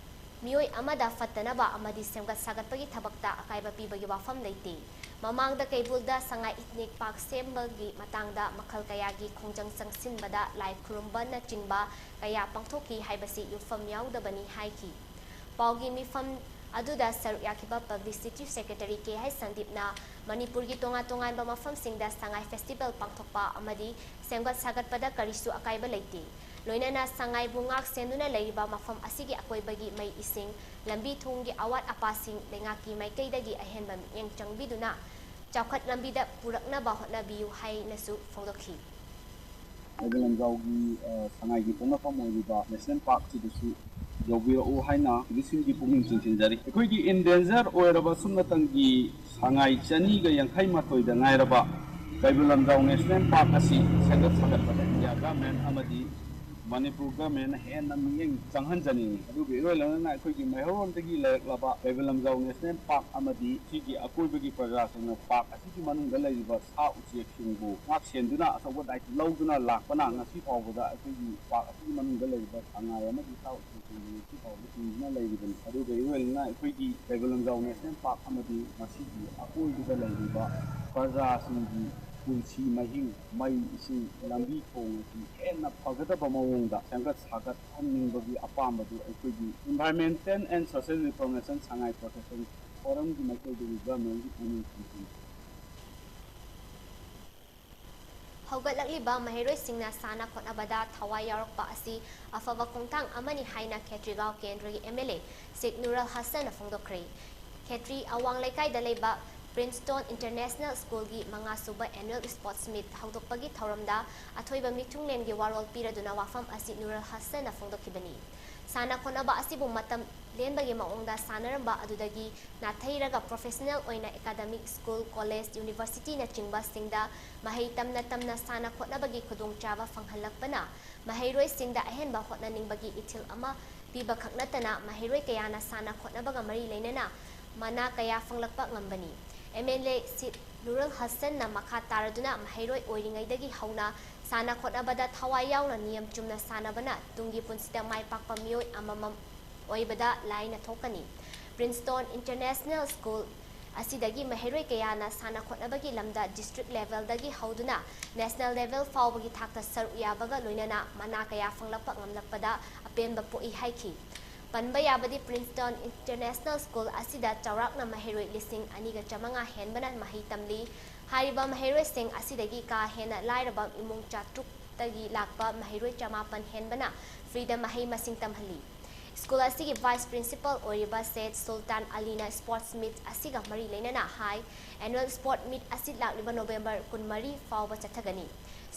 ꯃꯤꯑꯣꯏ ꯑꯃꯗ ꯐꯠꯇꯅꯕ ꯑꯃꯗꯤ ꯁꯦꯝꯒꯠ ꯁꯥꯒꯠꯄꯒꯤ ꯊꯕꯛꯇ ꯑꯀꯥꯏꯕ ꯄꯤꯕꯒꯤ ꯋꯥꯐꯝ ꯂꯩꯇꯦ꯫ ꯃꯃꯥꯡꯗ ꯀꯩꯕꯨꯜꯗ ꯁꯉꯥꯏ ꯏꯊꯅꯤꯛ ꯄꯥꯔꯛ ꯁꯦꯝꯕꯒꯤ ꯃꯇꯥꯡꯗ ꯃꯈꯜ ꯀꯌꯥꯒꯤ ꯈꯣꯡꯖꯪ ꯆꯪꯁꯤꯟꯕꯗ ꯂꯥꯏ ꯈꯨꯔꯨꯝꯕꯅꯆꯤꯡꯕ ꯀꯌꯥ ꯄꯥꯡꯊꯣꯛꯈꯤ ꯍꯥꯏꯕꯁꯤ ꯌꯨꯝꯐꯝ ꯌꯥꯎꯗꯕꯅꯤ ꯍꯥꯏꯈꯤ꯫ ꯄꯥꯎꯒꯤ ꯃꯤꯐꯝ ꯑꯗꯨꯗ ꯁꯔꯨꯛ ꯌꯥꯈꯤꯕ ꯄꯕ꯭ꯂꯤꯁꯤꯇꯤ ꯁꯦꯀ꯭ꯔꯦꯇꯔꯤ ꯀꯦ ꯍꯩꯆ ꯁꯟꯗꯤꯞꯅ ꯃꯅꯤꯄꯨꯔꯒꯤ ꯇꯣꯉꯥꯟ ꯇꯣꯉꯥꯟꯕ ꯃꯐꯝꯁꯤꯡꯗ ꯁꯉꯥꯏ ꯐꯦꯁꯇꯤꯚꯦꯜ ꯄꯥꯡꯊꯣꯛꯄ ꯑꯃꯗꯤ ꯁꯦꯝꯒꯠ ꯁꯥꯒꯠꯄꯗ ꯀꯔꯤꯁꯨ ꯑꯀꯥꯏꯕ ꯂꯩꯇꯦ꯫ ꯂꯣꯏꯅꯅ ꯁꯉꯥꯏꯕꯨ ꯉꯥꯛ ꯁꯦꯟꯗꯨꯅ ꯂꯩꯔꯤꯕ ꯃꯐꯝ ꯑꯁꯤꯒꯤ ꯑꯀꯣꯏꯕꯒꯤ ꯃꯩ ꯏꯁꯤꯡ, ꯂꯝꯕꯤ ꯊꯣꯡꯒꯤ ꯑꯋꯥꯠ ꯑꯄꯥꯁꯤꯡ ꯂꯩꯉꯥꯛꯀꯤ ꯃꯥꯏꯀꯩꯗꯒꯤ ꯑꯍꯦꯟꯕ ꯃꯤꯠꯌꯦꯡ ꯆꯪꯕꯤꯗꯨꯅ ꯆꯥꯎꯈꯠ ꯂꯝꯕꯤꯗ ꯄꯨꯔꯛꯅꯕ ꯍꯣꯠꯅꯕꯤꯌꯨ ꯍꯥꯏꯅꯁꯨ ꯐꯣꯡꯗꯣꯛꯈꯤ꯫ ꯀꯩꯕꯨꯜ ꯂꯝꯖꯥꯎꯒꯤ ꯁꯉꯥꯏꯒꯤ ꯄꯣꯛꯅꯐꯝ ꯑꯣꯏꯔꯤꯕ ꯅꯦꯁꯅꯦꯜ ꯄꯥꯔꯛꯁꯤꯗꯁꯨ ꯌꯧꯕꯤꯔꯛꯎ ꯍꯥꯏꯅ ꯇꯨꯔꯤꯁꯁꯤꯡꯒꯤ ꯄꯨꯛꯅꯤꯡ ꯆꯤꯡꯁꯤꯟꯖꯔꯤ꯫ ꯑꯩꯈꯣꯏꯒꯤ ꯏꯟ ꯗꯦꯟꯖꯔ ꯑꯣꯏꯔꯕ ꯁꯨꯞꯅꯇꯪꯒꯤ ꯁꯉꯥꯏ ꯆꯅꯤꯒ ꯌꯥꯡꯈꯩ ꯃꯥꯊꯣꯏꯗ ꯉꯥꯏꯔꯕ ꯀꯩꯕꯨꯜ ꯂꯝꯖꯥꯎ ꯅꯦꯁꯅꯦꯜ ꯄꯥꯔꯛ ꯑꯁꯤ ꯁꯦꯝꯒꯠ ꯁꯥꯒꯠꯄꯗ ꯏꯟꯗꯤꯌꯥ ꯒꯚꯔꯟꯃꯦꯟꯠ ꯑꯃꯗꯤ ꯃꯅꯤꯄꯨꯔ ꯒꯚꯔꯟꯃꯦꯟꯅ ꯍꯦꯟꯅ ꯃꯤꯠꯌꯦꯡ ꯆꯪꯍꯟꯖꯅꯤꯡꯏ꯫ ꯑꯗꯨꯒ ꯏꯔꯣꯏ ꯂꯣꯏꯅꯅ ꯑꯩꯈꯣꯏꯒꯤ ꯃꯩꯍꯧꯔꯣꯝꯗꯒꯤ ꯂꯩꯔꯛꯂꯕ ꯀꯩꯕꯨꯜ ꯂꯝꯖꯥꯎ ꯅꯦꯁꯅꯦꯜ ꯄꯥꯔꯛ ꯑꯃꯗꯤ ꯁꯤꯒꯤ ꯑꯀꯣꯏꯕꯒꯤ ꯄ꯭ꯔꯖꯥꯁꯤꯡꯅ ꯄꯥꯔꯛ ꯑꯁꯤꯒꯤ ꯃꯅꯨꯡꯗ ꯂꯩꯔꯤꯕ ꯁꯥ ꯎꯆꯦꯛꯁꯤꯡꯕꯨ ꯉꯥꯛ ꯁꯦꯟꯗꯨꯅ ꯑꯆꯧꯕ ꯗꯥꯏꯇ ꯂꯧꯗꯨꯅ ꯂꯥꯛꯄꯅ ꯉꯁꯤ ꯐꯥꯎꯕꯗ ꯑꯩꯈꯣꯏꯒꯤ ꯄꯥꯔꯛ ꯑꯁꯤꯒꯤ ꯃꯅꯨꯡꯗ ꯂꯩꯔꯤꯕ ꯁꯉꯥꯏ ꯑꯃꯗꯤ ꯁꯥ ꯎꯆꯦꯛꯁꯤꯡꯕꯨ ꯉꯁꯤ ꯐꯥꯎꯕ ꯊꯤꯡꯗꯨꯅ ꯂꯩꯔꯤꯕꯅꯤ꯫ ꯑꯗꯨꯒ ꯏꯔꯣꯏ ꯂꯣꯏꯅꯅ ꯑꯩꯈꯣꯏꯒꯤ ꯀꯩꯕꯨꯜ ꯂꯝꯖꯥꯎ ꯅꯦꯁꯅꯦꯜ ꯄꯥꯔꯛ ꯑꯃꯗꯤ ꯃꯁꯤꯒꯤ ꯑꯀꯣꯏꯕꯗ ꯂꯩꯔꯤꯕ ꯄ꯭ꯔꯖꯥꯁꯤꯡꯒꯤ ꯄꯨꯟꯁꯤ ꯃꯍꯤꯡ, ꯃꯩ, ꯏꯁꯤꯡ, ꯂꯝꯕꯤ ꯊꯣꯡ ꯑꯁꯤ ꯍꯦꯟꯅ ꯐꯒꯗꯕ ꯃꯑꯣꯡꯗ ꯁꯦꯝꯒꯠ ꯁꯥꯒꯠꯍꯟꯅꯤꯡꯕꯒꯤ ꯑꯄꯥꯝꯕꯗꯨ ꯑꯩꯈꯣꯏꯒꯤ Environmental and Social Reformation Sangai Protection Forumꯒꯤ ꯃꯥꯏꯀꯩꯗꯒꯤ ꯒꯚꯔꯟꯃꯦꯟꯒꯤ ꯄꯨꯛꯅꯤꯡ ꯊꯧꯒꯠꯄꯅꯤ꯫ ꯍꯧꯒꯠꯂꯛꯂꯤꯕ ꯃꯍꯩꯔꯣꯏꯁꯤꯡꯅ ꯁꯥꯟꯅ ꯈꯣꯠꯅꯕꯗ ꯊꯋꯥꯏ ꯌꯥꯎꯔꯛꯄ ꯑꯁꯤ ꯑꯐꯕ ꯈꯣꯡꯊꯥꯡ ꯑꯃꯅꯤ ꯍꯥꯏꯅ ꯈꯦꯇ꯭ꯔꯤꯒꯥꯎ ꯀꯦꯟꯗ꯭ꯔꯒꯤ ꯑꯦꯝ ꯑꯦꯜ ꯑꯦ ꯁꯦꯈ ꯅꯨꯔ ꯑꯜ ꯍꯁꯟꯅ ꯐꯣꯡꯗꯣꯛꯈ꯭ꯔꯦ꯫ ꯈꯦꯇ꯭ꯔꯤ ꯑꯋꯥꯡ ꯂꯩꯀꯥꯏꯗ ꯂꯩꯕ ꯄ꯭ꯔꯤꯟꯁꯇꯣꯟ ꯏꯟꯇꯔꯅꯦꯁꯅꯦꯜ ꯁ꯭ꯀꯨꯜꯒꯤ ꯃꯉꯥꯁꯨꯕ ꯑꯦꯅꯨꯋꯦꯜ ꯁ꯭ꯄꯣꯔꯠꯁ ꯃꯤꯠ ꯍꯧꯗꯣꯛꯄꯒꯤ ꯊꯧꯔꯝꯗ ꯑꯊꯣꯏꯕ ꯃꯤꯊꯨꯡꯂꯦꯟꯒꯤ ꯋꯥꯔꯣꯜ ꯄꯤꯔꯗꯨꯅ ꯋꯥꯐꯝ ꯑꯁꯤ ꯅꯨꯔ ꯑꯜ ꯍꯁꯟꯅ ꯐꯣꯡꯗꯣꯛꯈꯤꯕꯅꯤ꯫ ꯁꯥꯟꯅ ꯈꯣꯠꯅꯕ ꯑꯁꯤꯕꯨ ꯃꯇꯝ ꯂꯦꯟꯕꯒꯤ ꯃꯑꯣꯡꯗ ꯁꯥꯟꯅꯔꯝꯕ ꯑꯗꯨꯗꯒꯤ ꯅꯥꯊꯩꯔꯒ ꯄ꯭ꯔꯣꯐꯦꯁꯅꯦꯜ ꯑꯣꯏꯅ ꯑꯦꯀꯥꯗꯃꯤꯛ ꯁ꯭ꯀꯨꯜ, ꯀꯣꯂꯦꯖ, ꯌꯨꯅꯤꯚꯔꯁꯤꯇꯤꯅꯆꯤꯡꯕꯁꯤꯡꯗ ꯃꯍꯩ ꯇꯝꯅ ꯇꯝꯅ ꯁꯥꯟꯅ ꯈꯣꯠꯅꯕꯒꯤ ꯈꯨꯗꯣꯡꯆꯥꯕ ꯐꯪꯍꯜꯂꯛꯄꯅ ꯃꯍꯩꯔꯣꯏꯁꯤꯡꯗ ꯑꯍꯦꯟꯕ ꯍꯣꯠꯅꯅꯤꯡꯕꯒꯤ ꯏꯊꯤꯜ ꯑꯃ ꯄꯤꯕ ꯈꯛ ꯅꯠꯇꯅ ꯃꯍꯩꯔꯣꯏ ꯀꯌꯥꯅ ꯁꯥꯟꯅ ꯈꯣꯠꯅꯕꯒ ꯃꯔꯤ ꯂꯩꯅꯅ ꯃꯅꯥ ꯀꯌꯥ ꯐꯪꯂꯛꯄ ꯉꯝꯕꯅꯤ꯫ ꯑꯦꯝ ꯑꯦꯜ ꯑꯦ ꯁꯦꯈ ꯅꯨꯔ ꯑꯜ ꯍꯁꯟꯅ ꯃꯈꯥ ꯇꯥꯔꯗꯨꯅ ꯃꯍꯩꯔꯣꯏ ꯑꯣꯏꯔꯤꯉꯩꯗꯒꯤ ꯍꯧꯅ ꯁꯥꯟꯅ ꯈꯣꯠꯅꯕꯗ ꯊꯋꯥꯏ ꯌꯥꯎꯅ ꯅꯤꯌꯝ ꯆꯨꯝꯅ ꯁꯥꯟꯅꯕꯅ ꯇꯨꯡꯒꯤ ꯄꯨꯟꯁꯤꯗ ꯃꯥꯏ ꯄꯥꯛꯄ ꯃꯤꯑꯣꯏ ꯑꯃꯃꯝ ꯑꯣꯏꯕꯗ ꯂꯥꯏꯅ ꯊꯣꯛꯀꯅꯤ꯫ ꯄ꯭ꯔꯤꯟꯁꯇꯣꯟ ꯏꯟꯇꯔꯅꯦꯁꯅꯦꯜ ꯁ꯭ꯀꯨꯜ ꯑꯁꯤꯗꯒꯤ ꯃꯍꯩꯔꯣꯏ ꯀꯌꯥꯅ ꯁꯥꯟꯅ ꯈꯣꯠꯅꯕꯒꯤ ꯂꯝꯗ ꯗꯤꯁꯇ꯭ꯔꯤꯛ ꯂꯦꯚꯦꯜꯗꯒꯤ ꯍꯧꯗꯨꯅ ꯅꯦꯁꯅꯦꯜ ꯂꯦꯚꯦꯜ ꯐꯥꯎꯕꯒꯤ ꯊꯥꯛꯇ ꯁꯔꯨꯛ ꯌꯥꯕꯒ ꯂꯣꯏꯅꯅ ꯃꯅꯥ ꯀꯌꯥ ꯐꯪꯂꯛꯄ ꯉꯝꯂꯛꯄꯗ ꯑꯄꯦꯟꯕ ꯄꯣꯛꯏ ꯍꯥꯏꯈꯤ꯫ ꯄꯟꯕ ꯌꯥꯕꯗꯤ ꯄ꯭ꯔꯤꯟꯁꯇꯣꯟ ꯏꯟꯇꯔꯅꯦꯁꯅꯦꯜ ꯁ꯭ꯀꯨꯜ ꯑꯁꯤꯗ ꯆꯥꯎꯔꯥꯛꯅ ꯃꯍꯩꯔꯣꯏ ꯂꯤꯁꯤꯡ ꯑꯅꯤꯒ ꯆꯥꯃꯉꯥ ꯍꯦꯟꯕꯅ ꯃꯍꯩ ꯇꯝꯂꯤ꯫ ꯍꯥꯏꯔꯤꯕ ꯃꯍꯩꯔꯣꯏꯁꯤꯡ ꯑꯁꯤꯗꯒꯤ ꯀꯥ ꯍꯦꯟꯅ ꯂꯥꯏꯔꯕ ꯏꯃꯨꯡ ꯆꯥꯇ꯭ꯔꯨꯛꯇꯒꯤ ꯂꯥꯛꯄ ꯃꯍꯩꯔꯣꯏ ꯆꯃꯥꯄꯟ ꯍꯦꯟꯕꯅ ꯐ꯭ꯔꯤꯗ ꯃꯍꯩ ꯃꯁꯤꯡ ꯇꯝꯍꯜꯂꯤ꯫ ꯁ꯭ꯀꯨꯜ ꯑꯁꯤꯒꯤ ꯚꯥꯏꯁ ꯄ꯭ꯔꯤꯟꯁꯤꯄꯜ ꯑꯣꯏꯔꯤꯕ ꯁꯦꯈ ꯁꯨꯜꯇꯥꯟ ꯑꯂꯤꯅ ꯁ꯭ꯄꯣꯔꯠꯁ ꯃꯤꯠ ꯑꯁꯤꯒ ꯃꯔꯤ ꯂꯩꯅꯅ ꯍꯥꯏ, ꯑꯦꯅꯨꯋꯦꯜ ꯁ꯭ꯄꯣꯔꯠ ꯃꯤꯠ ꯑꯁꯤ ꯂꯥꯛꯂꯤꯕ ꯅꯣꯕꯦꯝꯕꯔ ꯀꯨꯟꯃꯔꯤ ꯐꯥꯎꯕ ꯆꯠꯊꯒꯅꯤ꯫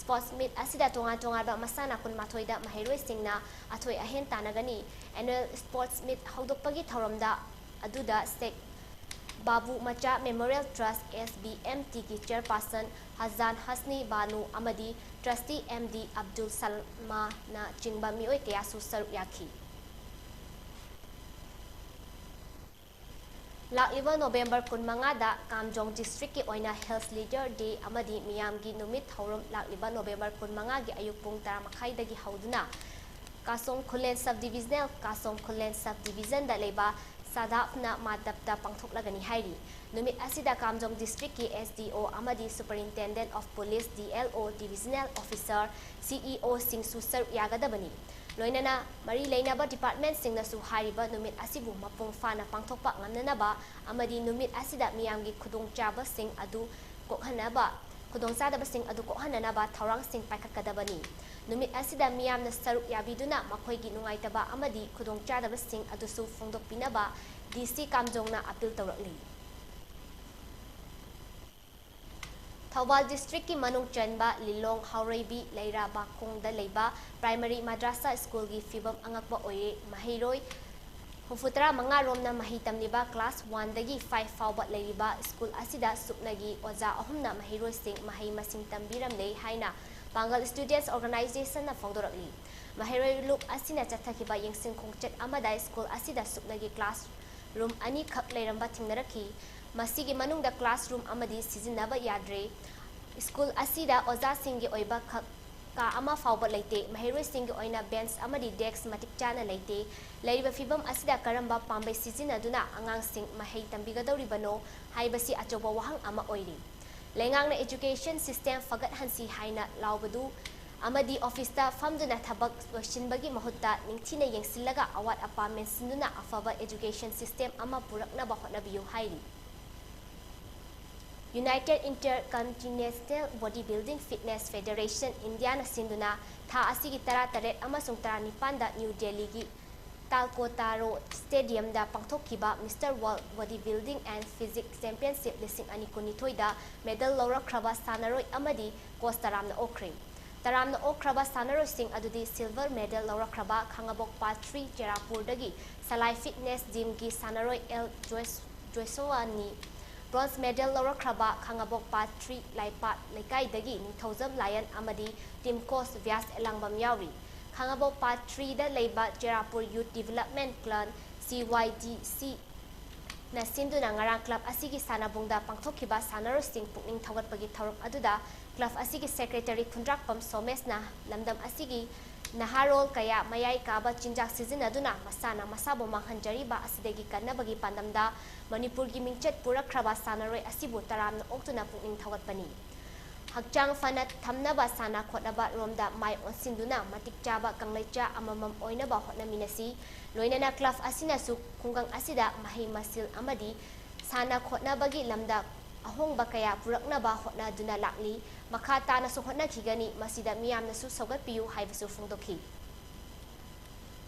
ꯁ꯭ꯄꯣꯔꯠꯁ ꯃꯤꯠ ꯑꯁꯤꯗ ꯇꯣꯉꯥꯟ ꯇꯣꯉꯥꯟꯕ ꯃꯁꯥꯟꯅ ꯀꯨꯟꯃꯥꯊꯣꯏꯗ ꯃꯍꯩꯔꯣꯏꯁꯤꯡꯅ ꯑꯊꯣꯏ ꯑꯍꯦꯟ ꯇꯥꯟꯅꯒꯅꯤ꯫ ꯑꯦꯅꯨꯋꯦꯜ ꯁ꯭ꯄꯣꯔꯠꯁ ꯃꯤꯠ ꯍꯧꯗꯣꯛꯄꯒꯤ ꯊꯧꯔꯝꯗ ꯑꯗꯨꯗ ꯁꯦꯈ ꯕꯥꯕꯨ ꯃꯆꯥ Memorial Trust, S B M T ꯒꯤ chairperson ꯍꯖꯥꯟ ꯍꯁꯅꯤ ꯕꯥꯅꯨ ꯑꯃꯗꯤ trustee M D ꯑꯕꯗꯨꯜ ꯁꯂꯃꯥꯅ ꯆꯤꯡꯕ ꯃꯤꯑꯣꯏ ꯀꯌꯥꯁꯨ ꯁꯔꯨꯛ ꯌꯥꯈꯤ꯫ ꯂꯥꯛꯂꯤꯕ November ꯀꯨꯟꯃꯉꯥꯗ ꯀꯥꯝꯖꯣꯡ district ꯀꯤ ꯑꯣꯏꯅ Health Leader Day ꯑꯃꯗꯤ ꯃꯤꯌꯥꯝꯒꯤ ꯅꯨꯃꯤꯠ ꯊꯧꯔꯝ ꯂꯥꯛꯂꯤꯕ November ꯀꯨꯟꯃꯉꯥꯒꯤ ꯑꯌꯨꯛ ꯄꯨꯡ ꯇꯔꯥ ꯃꯈꯥꯏꯗꯒꯤ ꯍꯧꯗꯨꯅ ꯀꯥꯁꯣꯡ ꯈꯨꯂꯦꯟ sub divisional, ꯀꯥꯁꯣꯡ ꯈꯨꯂꯦꯟ sub division ꯗ ꯂꯩꯕ ꯁꯥꯗꯥꯞꯅ ꯃꯥꯗꯞꯇ ꯄꯥꯡꯊꯣꯛꯂꯒꯅꯤ ꯍꯥꯏꯔꯤ꯫ ꯅꯨꯃꯤꯠ ꯑꯁꯤꯗ ꯀꯥꯝꯖꯣꯡ district ꯀꯤ S D O ꯑꯃꯗꯤ Superintendent of Police, D L O, Divisional Officer, C E O ꯁꯤꯡꯁꯨ ꯁꯔꯨꯛ ꯌꯥꯒꯗꯕꯅꯤ꯫ ꯂꯣꯏꯅꯅ ꯃꯔꯤ ꯂꯩꯅꯕ department ꯁꯤꯡꯅꯁꯨ ꯍꯥꯏꯔꯤꯕ ꯅꯨꯃꯤꯠ ꯑꯁꯤꯕꯨ ꯃꯄꯨꯡ ꯐꯥꯅ ꯄꯥꯡꯊꯣꯛꯄ ꯉꯝꯅꯅꯕ ꯑꯃꯗꯤ ꯅꯨꯃꯤꯠ ꯑꯁꯤꯗ ꯃꯤꯌꯥꯝꯒꯤ ꯈꯨꯗꯣꯡꯆꯥꯕꯁꯤꯡ ꯑꯗꯨ ꯀꯣꯛꯍꯟꯅꯕ, ꯈꯨꯗꯣꯡꯆꯥꯗꯕꯁꯤꯡ ꯑꯗꯨ ꯀꯣꯛꯍꯟꯅꯅꯕ ꯊꯧꯔꯥꯡꯁꯤꯡ ꯄꯥꯏꯈꯠꯀꯗꯕꯅꯤ꯫ ꯅꯨꯃꯤꯠ ꯑꯁꯤꯗ ꯃꯤꯌꯥꯝꯅ ꯁꯔꯨꯛ ꯌꯥꯕꯤꯗꯨꯅ ꯃꯈꯣꯏꯒꯤ ꯅꯨꯡꯉꯥꯏꯇꯕ ꯑꯃꯗꯤ ꯈꯨꯗꯣꯡꯆꯥꯗꯕꯁꯤꯡ ꯑꯗꯨꯁꯨ ꯐꯣꯡꯗꯣꯛꯄꯤꯅꯕ D C ꯀꯥꯝꯖꯣꯡꯅ appeal ꯇꯧꯔꯛꯂꯤ꯫ Thoubal district ꯀꯤ ꯃꯅꯨꯡ ꯆꯟꯕ ꯂꯤꯂꯣꯡ ꯍꯥꯎꯔꯩꯕꯤ ꯂꯩꯔꯥ ꯕꯥꯈꯣꯡꯗ ꯂꯩꯕ primary madrasa school ꯒꯤ ꯐꯤꯕꯝ ꯑꯉꯛꯄ ꯑꯣꯏꯔꯦ꯫ ꯃꯍꯩꯔꯣꯏ ꯍꯨꯝꯐꯨꯇꯔꯥ ꯃꯉꯥ ꯔꯣꯝꯅ ꯃꯍꯩ ꯇꯝꯂꯤꯕ class one ꯗꯒꯤ five ꯐꯥꯎꯕ ꯂꯩꯔꯤꯕ school ꯑꯁꯤꯗ ꯁꯨꯞꯅꯒꯤ ꯑꯣꯖꯥ ꯑꯍꯨꯝꯅ ꯃꯍꯩꯔꯣꯏꯁꯤꯡ ꯃꯍꯩ ꯃꯁꯤꯡ ꯇꯝꯕꯤꯔꯝꯂꯦ ꯍꯥꯏꯅ ꯄꯥꯡꯒꯜ Students Organisation ꯅ ꯐꯣꯡꯗꯣꯔꯛꯂꯤ꯫ ꯃꯍꯩꯔꯣꯏ ꯂꯨꯞ ꯑꯁꯤꯅ ꯆꯠꯊꯈꯤꯕ ꯌꯦꯡꯁꯤꯟ ꯈꯣꯡꯆꯠ ꯑꯃꯗ school ꯑꯁꯤꯗ ꯁꯨꯞꯅꯒꯤ class room ꯑꯅꯤꯈꯛ ꯂꯩꯔꯝꯕ ꯊꯦꯡꯅꯔꯛꯈꯤ꯫ ꯃꯁꯤꯒꯤ ꯃꯅꯨꯡꯗ classroom ꯑꯃꯗꯤ ꯁꯤꯖꯤꯟꯅꯕ ꯌꯥꯗ꯭ꯔꯦ꯫ School ꯑꯁꯤꯗ ꯑꯣꯖꯥꯁꯤꯡꯒꯤ ꯑꯣꯏꯕ ꯈꯛ ꯀꯥ ꯑꯃ ꯐꯥꯎꯕ ꯂꯩꯇꯦ꯫ ꯃꯍꯩꯔꯣꯏꯁꯤꯡꯒꯤ ꯑꯣꯏꯅ bench ꯑꯃꯗꯤ desk ꯃꯇꯤꯛ ꯆꯥꯅ ꯂꯩꯇꯦ꯫ ꯂꯩꯔꯤꯕ ꯐꯤꯕꯝ ꯑꯁꯤꯗ ꯀꯔꯝꯕ ꯄꯥꯝꯕꯩ ꯁꯤꯖꯤꯟꯅꯗꯨꯅ ꯑꯉꯥꯡꯁꯤꯡ ꯃꯍꯩ ꯇꯝꯕꯤꯒꯗꯧꯔꯤꯕꯅꯣ ꯍꯥꯏꯕꯁꯤ ꯑꯆꯧꯕ ꯋꯥꯍꯪ ꯑꯃ ꯑꯣꯏꯔꯤ꯫ ꯂꯩꯉꯥꯛꯅ education system ꯐꯒꯠꯍꯟꯁꯤ ꯍꯥꯏꯅ ꯂꯥꯎꯕꯗꯨ ꯑꯃꯗꯤ office ꯇ ꯐꯝꯗꯨꯅ ꯊꯕꯛ ꯂꯣꯏꯁꯤꯟꯕꯒꯤ ꯃꯍꯨꯠꯇ ꯅꯤꯡꯊꯤꯅ ꯌꯦꯡꯁꯤꯜꯂꯒ ꯑꯋꯥꯠ ꯑꯄꯥ ꯃꯦꯟꯁꯤꯟꯗꯨꯅ ꯑꯐꯕ education system ꯑꯃ ꯄꯨꯔꯛꯅꯕ ꯍꯣꯠꯅꯕꯤꯌꯨ ꯍꯥꯏꯔꯤ꯫ United Intercontinental Bodybuilding Fitness Federation, ꯏꯟꯗꯤꯌꯥꯅ ꯁꯤꯟꯗꯨꯅ ꯊꯥ ꯑꯁꯤꯒꯤ ꯇꯔꯥꯇꯔꯦꯠ ꯑꯃꯁꯨꯡ ꯇꯔꯥꯅꯤꯄꯥꯟꯗ ꯅ꯭ꯌꯨ ꯗꯦꯜꯂꯤꯒꯤ ꯇꯥꯜꯀꯣꯇꯥꯔꯣ Stadium ꯗ ꯄꯥꯡꯊꯣꯛꯈꯤꯕ Mister World Bodybuilding and Physique Championship ꯂꯤꯁꯤꯡ ꯑꯅꯤ ꯀꯨꯟꯅꯤꯊꯣꯏꯗ medal ꯂꯧꯔꯛꯈ꯭ꯔꯕ ꯁꯥꯟꯅꯔꯣꯏ ꯑꯃꯗꯤ coach ꯇꯔꯥꯝꯅ ꯑꯣꯛꯈ꯭ꯔꯦ꯫ ꯇꯔꯥꯝꯅ ꯑꯣꯛꯈ꯭ꯔꯕ ꯁꯥꯟꯅꯔꯣꯏꯁꯤꯡ ꯑꯗꯨꯗꯤ silver medal ꯂꯧꯔꯛꯈ꯭ꯔꯕ ꯈꯥꯉꯕꯣꯛ ꯄꯥꯊ꯭ꯔꯤ ꯆꯦꯔꯥꯄꯨꯔꯗꯒꯤ ꯁꯂꯥꯏ Fitness Gym ꯒꯤ ꯁꯥꯟꯅꯔꯣꯏ ꯑꯦꯜ ꯖꯣꯏꯁ ꯖꯣꯏꯁꯋꯥꯅꯤ꯫ Bronze medal ꯂꯧꯔꯛꯈ꯭ꯔꯕ ꯈꯥꯉꯕꯣꯛ ꯄꯥꯠ three ꯂꯥꯏꯄꯥꯠ ꯂꯩꯀꯥꯏꯗꯒꯤ ꯅꯤꯡꯊꯧꯖꯝ ꯂꯥꯌꯟ ꯑꯃꯗꯤ ꯇꯤꯝꯀꯣꯁ ꯕ꯭ꯌꯥꯁ ꯑꯦꯂꯥꯡꯕꯝ ꯌꯥꯎꯔꯤ꯫ ꯈꯥꯉꯕꯣꯛ ꯄꯥꯠ three ꯗ ꯂꯩꯕ ꯆꯦꯔꯥꯄꯨꯔ Youth Development Club, C Y D C, ꯅ ꯁꯤꯟꯗꯨꯅ ꯉꯔꯥꯡ club ꯑꯁꯤꯒꯤ ꯁꯥꯟꯅꯕꯨꯡꯗ ꯄꯥꯡꯊꯣꯛꯈꯤꯕ ꯁꯥꯟꯅꯔꯣꯏꯁꯤꯡ ꯄꯨꯛꯅꯤꯡ ꯊꯧꯒꯠꯄꯒꯤ ꯊꯧꯔꯝ ꯑꯗꯨꯗ club ꯑꯁꯤꯒꯤ secretary ꯈꯨꯟꯗ꯭ꯔꯥꯛꯄꯝ ꯁꯣꯃꯦꯁꯅ ꯂꯝꯗꯝ ꯑꯁꯤꯒꯤ ꯅꯍꯥꯔꯣꯜ ꯀꯌꯥ ꯃꯌꯥꯏ ꯀꯥꯕ ꯆꯤꯟꯖꯥꯛ ꯁꯤꯖꯤꯟꯅꯗꯨꯅ ꯃꯁꯥꯅ ꯃꯁꯥꯕꯨ ꯃꯥꯡꯍꯟꯖꯔꯤꯕ ꯑꯁꯤꯗꯒꯤ ꯀꯟꯅꯕꯒꯤ ꯄꯥꯟꯗꯝꯗ ꯃꯅꯤꯄꯨꯔꯒꯤ ꯃꯤꯡꯆꯠ ꯄꯨꯔꯛꯈ꯭ꯔꯕ ꯁꯥꯟꯅꯔꯣꯏ ꯑꯁꯤꯕꯨ ꯇꯔꯥꯝꯅ ꯑꯣꯛꯇꯨꯅ ꯄꯨꯛꯅꯤꯡ ꯊꯧꯒꯠꯄꯅꯤ꯫ ꯍꯛꯆꯥꯡ ꯐꯅ ꯊꯝꯅꯕ ꯁꯥꯟꯅ ꯈꯣꯠꯅꯕ ꯔꯣꯝꯗ ꯃꯥꯏ ꯑꯣꯟꯁꯤꯟꯗꯨꯅ ꯃꯇꯤꯛ ꯆꯥꯕ ꯀꯪꯂꯩꯆꯥ ꯑꯃꯃꯝ ꯑꯣꯏꯅꯕ ꯍꯣꯠꯅꯃꯤꯟꯅꯁꯤ꯫ ꯂꯣꯏꯅꯅ club ꯑꯁꯤꯅꯁꯨ ꯈꯨꯡꯒꯪ ꯑꯁꯤꯗ ꯃꯍꯩ ꯃꯁꯤꯡ ꯑꯃꯗꯤ ꯁꯥꯟꯅ ꯈꯣꯠꯅꯕꯒꯤ ꯂꯝꯗ ꯑꯍꯣꯡꯕ ꯀꯌꯥ ꯄꯨꯔꯛꯅꯕ ꯍꯣꯠꯅꯗꯨꯅ ꯂꯥꯛꯂꯤ꯫ ꯃꯈꯥ ꯇꯥꯅꯁꯨ ꯍꯣꯠꯅꯈꯤꯒꯅꯤ꯫ ꯃꯁꯤꯗ ꯃꯤꯌꯥꯝꯅꯁꯨ ꯁꯧꯒꯠꯄꯤꯌꯨ ꯍꯥꯏꯕꯁꯨ ꯐꯣꯡꯗꯣꯛꯈꯤ꯫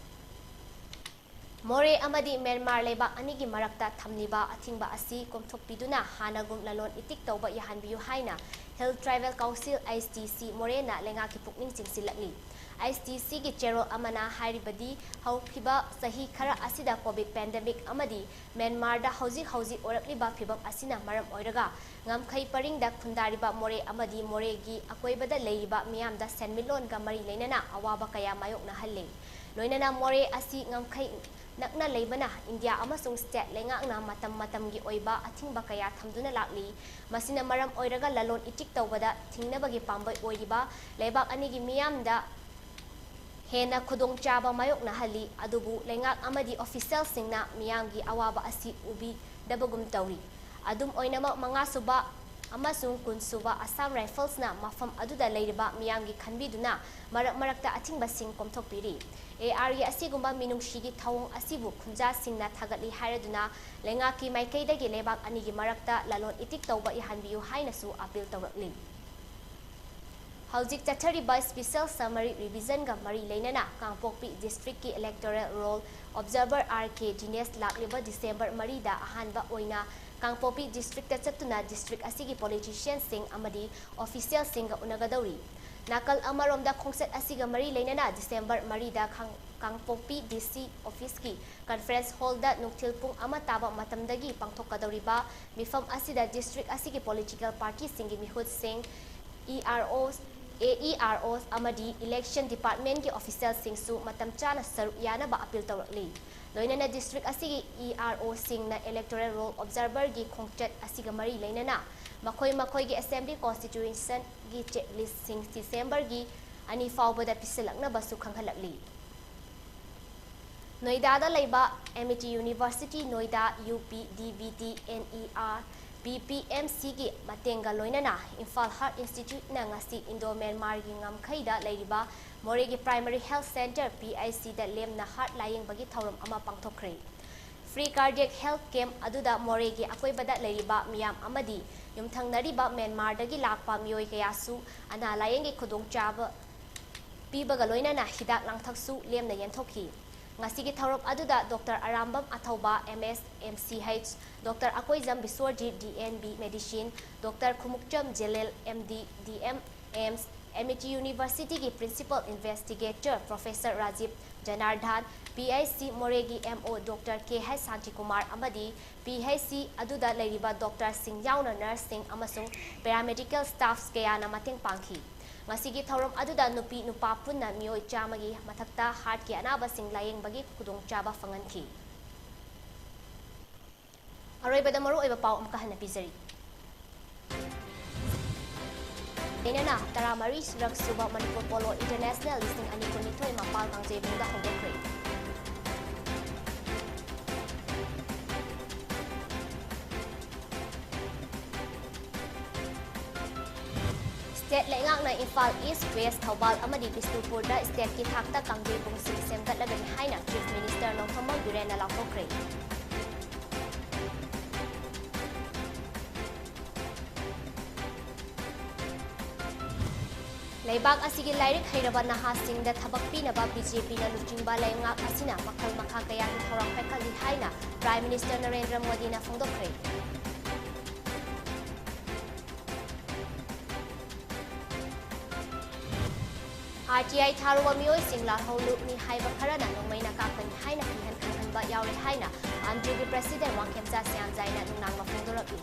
ꯃꯣꯔꯦ ꯑꯃꯗꯤ ꯃ꯭ꯌꯥꯟꯃꯥꯔ ꯂꯩꯕꯥꯛ ꯑꯅꯤꯒꯤ ꯃꯔꯛꯇ ꯊꯝꯂꯤꯕ ꯑꯊꯤꯡꯕ ꯑꯁꯤ ꯀꯣꯝꯊꯣꯛꯄꯤꯗꯨꯅ ꯍꯥꯟꯅꯒꯨꯝ ꯂꯂꯣꯟ ꯏꯇꯤꯛ ꯇꯧꯕ ꯌꯥꯍꯟꯕꯤꯌꯨ ꯍꯥꯏꯅ Hill Tribal Council, H T C, ꯃꯣꯔꯦꯅ ꯂꯩꯉꯥꯛꯀꯤ ꯄꯨꯛꯅꯤꯡ ꯆꯤꯡꯁꯤꯜꯂꯛꯂꯤ꯫ H T C ꯒꯤ ꯆꯦꯔꯣꯜ ꯑꯃꯅ ꯍꯥꯏꯔꯤꯕꯗꯤ, ꯍꯧꯈꯤꯕ ꯆꯍꯤ ꯈꯔ ꯑꯁꯤꯗ COVID pandemic ꯑꯃꯗꯤ ꯃ꯭ꯌꯥꯟꯃꯥꯔꯗ ꯍꯧꯖꯤꯛ ꯍꯧꯖꯤꯛ ꯑꯣꯏꯔꯛꯂꯤꯕ ꯐꯤꯚꯝ ꯑꯁꯤꯅ ꯃꯔꯝ ꯑꯣꯏꯔꯒ ꯉꯝꯈꯩ ꯄꯔꯤꯡꯗ ꯈꯨꯟꯗꯥꯔꯤꯕ ꯃꯣꯔꯦ ꯑꯃꯗꯤ ꯃꯣꯔꯦꯒꯤ ꯑꯀꯣꯏꯕꯗ ꯂꯩꯔꯤꯕ ꯃꯤꯌꯥꯝꯗ ꯁꯦꯟꯃꯤꯠꯂꯣꯟꯒ ꯃꯔꯤ ꯂꯩꯅꯅ ꯑꯋꯥꯕ ꯀꯌꯥ ꯃꯥꯌꯣꯛꯅꯍꯜꯂꯤ꯫ ꯂꯣꯏꯅꯅ ꯃꯣꯔꯦ ꯑꯁꯤ ꯉꯝꯈꯩ ꯅꯛꯅ ꯂꯩꯕꯅ ꯏꯟꯗꯤꯌꯥ ꯑꯃꯁꯨꯡ state ꯂꯩꯉꯥꯛꯅ ꯃꯇꯝ ꯃꯇꯝꯒꯤ ꯑꯣꯏꯕ ꯑꯊꯤꯡꯕ ꯀꯌꯥ ꯊꯝꯗꯨꯅ ꯂꯥꯛꯂꯤ꯫ ꯃꯁꯤꯅ ꯃꯔꯝ ꯑꯣꯏꯔꯒ ꯂꯂꯣꯟ ꯏꯇꯤꯛ ꯇꯧꯕꯗ ꯊꯤꯡꯅꯕꯒꯤ ꯄꯥꯝꯕꯩ ꯑꯣꯏꯔꯤꯕ ꯂꯩꯕꯥꯛ ꯑꯅꯤꯒꯤ ꯃꯤꯌꯥꯝꯗ ꯍꯦꯟꯅ ꯈꯨꯗꯣꯡꯆꯥꯕ ꯃꯥꯌꯣꯛꯅꯍꯜꯂꯤ꯫ ꯑꯗꯨꯕꯨ ꯂꯩꯉꯥꯛ ꯑꯃꯗꯤ officialꯁꯤꯡꯅ ꯃꯤꯌꯥꯝꯒꯤ ꯑꯋꯥꯕ ꯑꯁꯤ ꯎꯕꯤꯗꯕꯒꯨꯝ ꯇꯧꯔꯤ꯫ ꯑꯗꯨꯝ ꯑꯣꯏꯅꯃꯛ, ꯃꯉꯥꯁꯨꯕ ꯑꯃꯁꯨꯡ ꯀꯨꯟꯁꯨꯕ Assam Riflesꯅ ꯃꯐꯝ ꯑꯗꯨꯗ ꯂꯩꯔꯤꯕ ꯃꯤꯌꯥꯝꯒꯤ ꯈꯟꯕꯤꯗꯨꯅ ꯃꯔꯛ ꯃꯔꯛꯇ ꯑꯊꯤꯡꯕꯁꯤꯡ ꯀꯣꯝꯊꯣꯛꯄꯤꯔꯤ꯫ ARꯒꯤ ꯑꯁꯤꯒꯨꯝꯕ ꯃꯤꯅꯨꯡꯁꯤꯒꯤ ꯊꯧꯑꯣꯡ ꯑꯁꯤꯕꯨ ꯈꯨꯟꯖꯥꯁꯤꯡꯅ ꯊꯥꯒꯠꯂꯤ ꯍꯥꯏꯔꯗꯨꯅ ꯂꯩꯉꯥꯛꯀꯤ ꯃꯥꯏꯀꯩꯗꯒꯤ ꯂꯩꯕꯥꯛ ꯑꯅꯤꯒꯤ ꯃꯔꯛꯇ ꯂꯂꯣꯟ ꯏꯇꯤꯛ ꯇꯧꯕ ꯌꯥꯍꯟꯕꯤꯌꯨ ꯍꯥꯏꯅꯁꯨ appeal ꯇꯧꯔꯛꯂꯤ꯫ ꯍꯧꯖꯤꯛ ꯆꯠꯊꯔꯤꯕ special summary revisionꯒ ꯃꯔꯤ ꯂꯩꯅꯅ ꯀꯥꯡꯄꯣꯛꯄꯤ districtꯀꯤ electoral roll observer R K ꯖꯤꯅꯦꯁ ꯂꯥꯛꯂꯤꯕ December ꯃꯔꯤꯗ ꯑꯍꯥꯟꯕ ꯑꯣꯏꯅ ꯀꯥꯡꯄꯣꯛꯄꯤ districtꯇ ꯆꯠꯇꯨꯅ district ꯑꯁꯤꯒꯤ politicianꯁꯤꯡ ꯑꯃꯗꯤ officialꯁꯤꯡꯒ ꯎꯅꯒꯗꯧꯔꯤ꯫ ꯅꯥꯀꯜ ꯑꯃꯔꯣꯝꯗ, ꯈꯣꯡꯆꯠ ꯑꯁꯤꯒ ꯃꯔꯤ ꯂꯩꯅꯅ December ꯃꯔꯤꯗ ꯈꯥꯡ-, ꯀꯥꯡꯄꯣꯛꯄꯤ ꯗꯤ ꯁꯤ ꯑꯣꯐꯤꯁꯀꯤ ꯀꯟꯐꯔꯦꯟꯁ ꯍꯣꯜꯗ ꯅꯨꯡꯊꯤꯜ ꯄꯨꯡ ꯑꯃ ꯇꯥꯕ ꯃꯇꯝꯗꯒꯤ ꯄꯥꯡꯊꯣꯛꯀꯗꯧꯔꯤꯕ ꯃꯤꯐꯝ ꯑꯁꯤꯗ ꯗꯤꯁꯇ꯭ꯔꯤꯛ ꯑꯁꯤꯒꯤ ꯄꯣꯂꯤꯇꯤꯀꯦꯜ ꯄꯥꯔꯇꯤꯁꯤꯡꯒꯤ ꯃꯤꯍꯨꯠꯁꯤꯡ, ꯏ ꯑꯥꯔ ꯑꯣ, ꯑꯦ ꯏ ꯑꯥꯔ ꯑꯣ ꯑꯃꯗꯤ ꯏꯂꯦꯛꯁꯟ ꯗꯤꯄꯥꯔꯠꯃꯦꯟꯒꯤ ꯑꯣꯐꯤꯁꯤꯌꯦꯜꯁꯤꯡꯁꯨ ꯃꯇꯝ ꯆꯥꯅ ꯁꯔꯨꯛ ꯌꯥꯅꯕ ꯑꯄꯤꯜ ꯇꯧꯔꯛꯂꯤ꯫ ꯂꯣꯏꯅꯅ ꯗꯤꯁꯇ꯭ꯔꯤꯛ ꯑꯁꯤꯒꯤ ꯏ ꯑꯥꯔ ꯑꯣꯁꯤꯡꯅ ꯏꯂꯦꯛꯇꯣꯔꯦꯜ ꯔꯣꯜ ꯑꯣꯕꯖꯥꯔꯚꯔꯒꯤ ꯈꯣꯡꯆꯠ ꯑꯁꯤꯒ ꯃꯔꯤ ꯂꯩꯅꯅ ꯃꯈꯣꯏ ꯃꯈꯣꯏꯒꯤ ꯑꯦꯁꯦꯝꯕ꯭ꯂꯤ ꯀꯣꯟꯁꯇꯤꯇ꯭ꯌꯨꯁꯟꯒꯤ ꯆꯦꯛꯂꯤꯁꯁꯤꯡ ꯗꯤꯁꯦꯝꯕꯔꯒꯤ ꯑꯅꯤ ꯐꯥꯎꯕꯗ ꯄꯤꯁꯤꯜꯂꯛꯅꯕꯁꯨ ꯈꯪꯍꯜꯂꯛꯂꯤ꯫ ꯅꯣꯏꯗꯥꯗ ꯂꯩꯕ Amity university Noida, U P D V T N E R P P M ꯁꯤꯒꯤ ꯃꯇꯦꯡꯒ ꯂꯣꯏꯅꯅ ꯏꯝꯐꯥꯜ ꯍꯥꯔꯠ ꯏꯟꯁꯇꯤꯇ꯭ꯌꯨꯠꯅ ꯉꯁꯤ ꯏꯟꯗꯣ ꯃ꯭ꯌꯥꯟꯃꯥꯔꯒꯤ ꯉꯝꯈꯩꯗ ꯂꯩꯔꯤꯕ ꯃꯣꯔꯦꯒꯤ primary health centre, P H ꯁꯤꯗ ꯂꯦꯝꯅ ꯍꯥꯔꯠ ꯂꯥꯌꯦꯡꯕꯒꯤ ꯊꯧꯔꯝ ꯑꯃ ꯄꯥꯡꯊꯣꯛꯈ꯭ꯔꯦ꯫ ꯐ꯭ꯔꯤ ꯀꯥꯔꯗꯤꯌꯦꯛ ꯍꯦꯜꯊ ꯀꯦꯝꯞ ꯑꯗꯨꯗ ꯃꯣꯔꯦꯒꯤ ꯑꯀꯣꯏꯕꯗ ꯂꯩꯔꯤꯕ ꯃꯤꯌꯥꯝ ꯑꯃꯗꯤ ꯌꯨꯝꯊꯪꯅꯔꯤꯕ ꯃ꯭ꯌꯥꯟꯃꯥꯔꯗꯒꯤ ꯂꯥꯛꯄ ꯃꯤꯑꯣꯏ ꯀꯌꯥꯁꯨ ꯑꯅꯥ ꯂꯥꯌꯦꯡꯒꯤ ꯈꯨꯗꯣꯡꯆꯥꯕ ꯄꯤꯕꯒ ꯂꯣꯏꯅꯅ ꯍꯤꯗꯥꯛ ꯂꯥꯡꯊꯛꯁꯨ ꯂꯦꯝꯅ ꯌꯦꯟꯊꯣꯛꯈꯤ꯫ ꯉꯁꯤꯒꯤ ꯊꯧꯔꯝ ꯑꯗꯨꯗ ꯗꯣꯛꯇꯔ ꯑꯔꯥꯝꯕꯝ ꯑꯊꯧꯕ, M S, M C H, doctor Akoijam Bishwarjit, D N B medicine, doctor Khumukcham Jelel, M D, D M, ꯑꯦꯝꯁ, ꯑꯦꯃꯤꯇꯤ ꯌꯨꯅꯤꯚꯔꯁꯤꯇꯤꯒꯤ principal investigator professor Rajib Janardan, P H C ꯃꯣꯔꯦꯒꯤ ꯑꯦꯝ ꯑꯣ ꯗꯣꯛꯇꯔ ꯀꯦ ꯍꯩꯆ ꯁꯥꯟꯇꯤꯀꯨꯃꯥꯔ ꯑꯃꯗꯤ ꯄꯤ ꯑꯩꯆ ꯁꯤ ꯑꯗꯨꯗ ꯂꯩꯔꯤꯕ ꯗꯣꯛꯇꯔꯁꯤꯡ ꯌꯥꯎꯅ ꯅꯔꯁꯁꯤꯡ ꯑꯃꯁꯨꯡ ꯄꯦꯔꯥꯃꯦꯗꯤꯀꯦꯜ ꯁ꯭ꯇꯥꯐꯁ ꯀꯌꯥꯅ ꯃꯇꯦꯡ ꯄꯥꯡꯈꯤ꯫ ꯉꯁꯤꯒꯤ ꯊꯧꯔꯝ ꯑꯗꯨꯗ ꯅꯨꯄꯤ ꯅꯨꯄꯥ ꯄꯨꯟꯅ ꯃꯤꯑꯣꯏ ꯆꯥꯝꯃꯒꯤ ꯃꯊꯛꯇ ꯍꯥꯔꯠꯀꯤ ꯑꯅꯥꯕꯁꯤꯡ ꯂꯥꯌꯦꯡꯕꯒꯤ ꯈꯨꯗꯣꯡꯆꯥꯕ ꯐꯪꯍꯟꯈꯤ꯫ ꯑꯔꯣꯏꯕꯗ ꯃꯔꯨꯑꯣꯏꯕ ꯄꯥꯎ ꯑꯃꯨꯛꯀ ꯍꯟꯅ ꯄꯤꯖꯔꯤ꯫ ꯂꯣꯏꯅꯅ ꯇꯔꯥꯃꯔꯤ ꯁꯨꯔꯛ ꯁꯨꯕ ꯃꯅꯤꯄꯨꯔ ꯄꯣꯂꯣ ꯏꯟꯇꯔꯅꯦꯁꯅꯦꯜ ꯂꯤꯁꯤꯡ ꯑꯅꯤ ꯀꯨꯟꯅꯤꯊꯣꯏ ꯃꯄꯥꯜ ꯀꯥꯡꯖꯩꯕꯨꯡꯗ ꯍꯧꯗꯣꯛꯈ꯭ꯔꯦ꯫ ꯁ꯭ꯇꯦꯠ ꯂꯩꯉꯥꯛꯅ ꯏꯝꯐꯥꯜ ꯏꯁ꯭ꯠ, ꯋꯦꯁ꯭ꯠ, ꯊꯧꯕꯥꯜ ꯑꯃꯗꯤ ꯕꯤꯁꯅꯨꯄꯨꯔꯗ ꯁ꯭ꯇꯦꯠꯀꯤ ꯊꯥꯛꯇ ꯀꯥꯡꯖꯩꯕꯨꯡꯁꯤꯡ ꯁꯦꯝꯒꯠꯂꯒꯅꯤ ꯍꯥꯏꯅ ꯆꯤꯐ ꯃꯤꯅꯤꯁꯇꯔ ꯅꯣꯡꯊꯣꯝꯕꯝ ꯕꯤꯔꯦꯟꯅ ꯂꯥꯎꯊꯣꯛꯈ꯭ꯔꯦ꯫ ꯂꯩꯕꯥꯛ ꯑꯁꯤꯒꯤ ꯂꯥꯏꯔꯤꯛ ꯍꯩꯔꯕ ꯅꯍꯥꯁꯤꯡꯗ ꯊꯕꯛ ꯄꯤꯅꯕ ꯕꯤ ꯖꯦ ꯄꯤꯅ ꯂꯨꯆꯤꯡꯕ ꯂꯩꯉꯥꯛ ꯑꯁꯤꯅ ꯃꯈꯜ ꯃꯈꯥ ꯀꯌꯥꯒꯤ ꯊꯧꯔꯥꯡ ꯄꯥꯏꯈꯠꯂꯤ ꯍꯥꯏꯅ ꯄ꯭ꯔꯥꯏꯝ ꯃꯤꯅꯤꯁꯇꯔ ꯅꯔꯦꯟꯗ꯭ꯔ ꯃꯣꯗꯤꯅ ꯐꯣꯡꯗꯣꯛꯈ꯭ꯔꯦ꯫ ꯑꯥꯔ ꯇꯤ ꯑꯥꯏ ꯊꯥꯔꯨꯕ ꯃꯤꯑꯣꯏꯁꯤꯡ ꯂꯥꯜꯍꯧꯂꯨꯞꯅꯤ ꯍꯥꯏꯕ ꯈꯔꯅ ꯅꯣꯡꯃꯩꯅ ꯀꯥꯞꯀꯅꯤ ꯍꯥꯏꯅ ꯀꯤꯍꯟ ꯈꯪꯍꯟꯕ ꯌꯥꯎꯔꯦ ꯍꯥꯏꯅ ꯑꯟꯗ꯭ꯔꯨꯒꯤ ꯄ꯭ꯔꯁꯤꯗꯦꯟ ꯋꯥꯡꯈꯦꯝꯆꯥ ꯁ꯭ꯌꯥꯝꯖꯥꯏꯅ ꯅꯨꯡꯅꯥꯡꯕ ꯐꯣꯡꯗꯣꯔꯛꯂꯤ꯫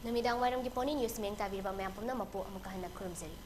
ꯅꯨꯃꯤꯗꯥꯡ ꯋꯥꯏꯔꯝꯒꯤ ꯄꯣꯅꯤ ꯅ꯭ꯌꯨꯁ ꯃꯤꯌꯦꯡ ꯇꯥꯕꯤꯔꯕ ꯃꯌꯥꯝ ꯄꯨꯝꯅꯃꯛꯄꯨ ꯑꯃꯨꯛꯀ ꯍꯟꯅ ꯈꯨꯔꯨꯝꯖꯔꯤ꯫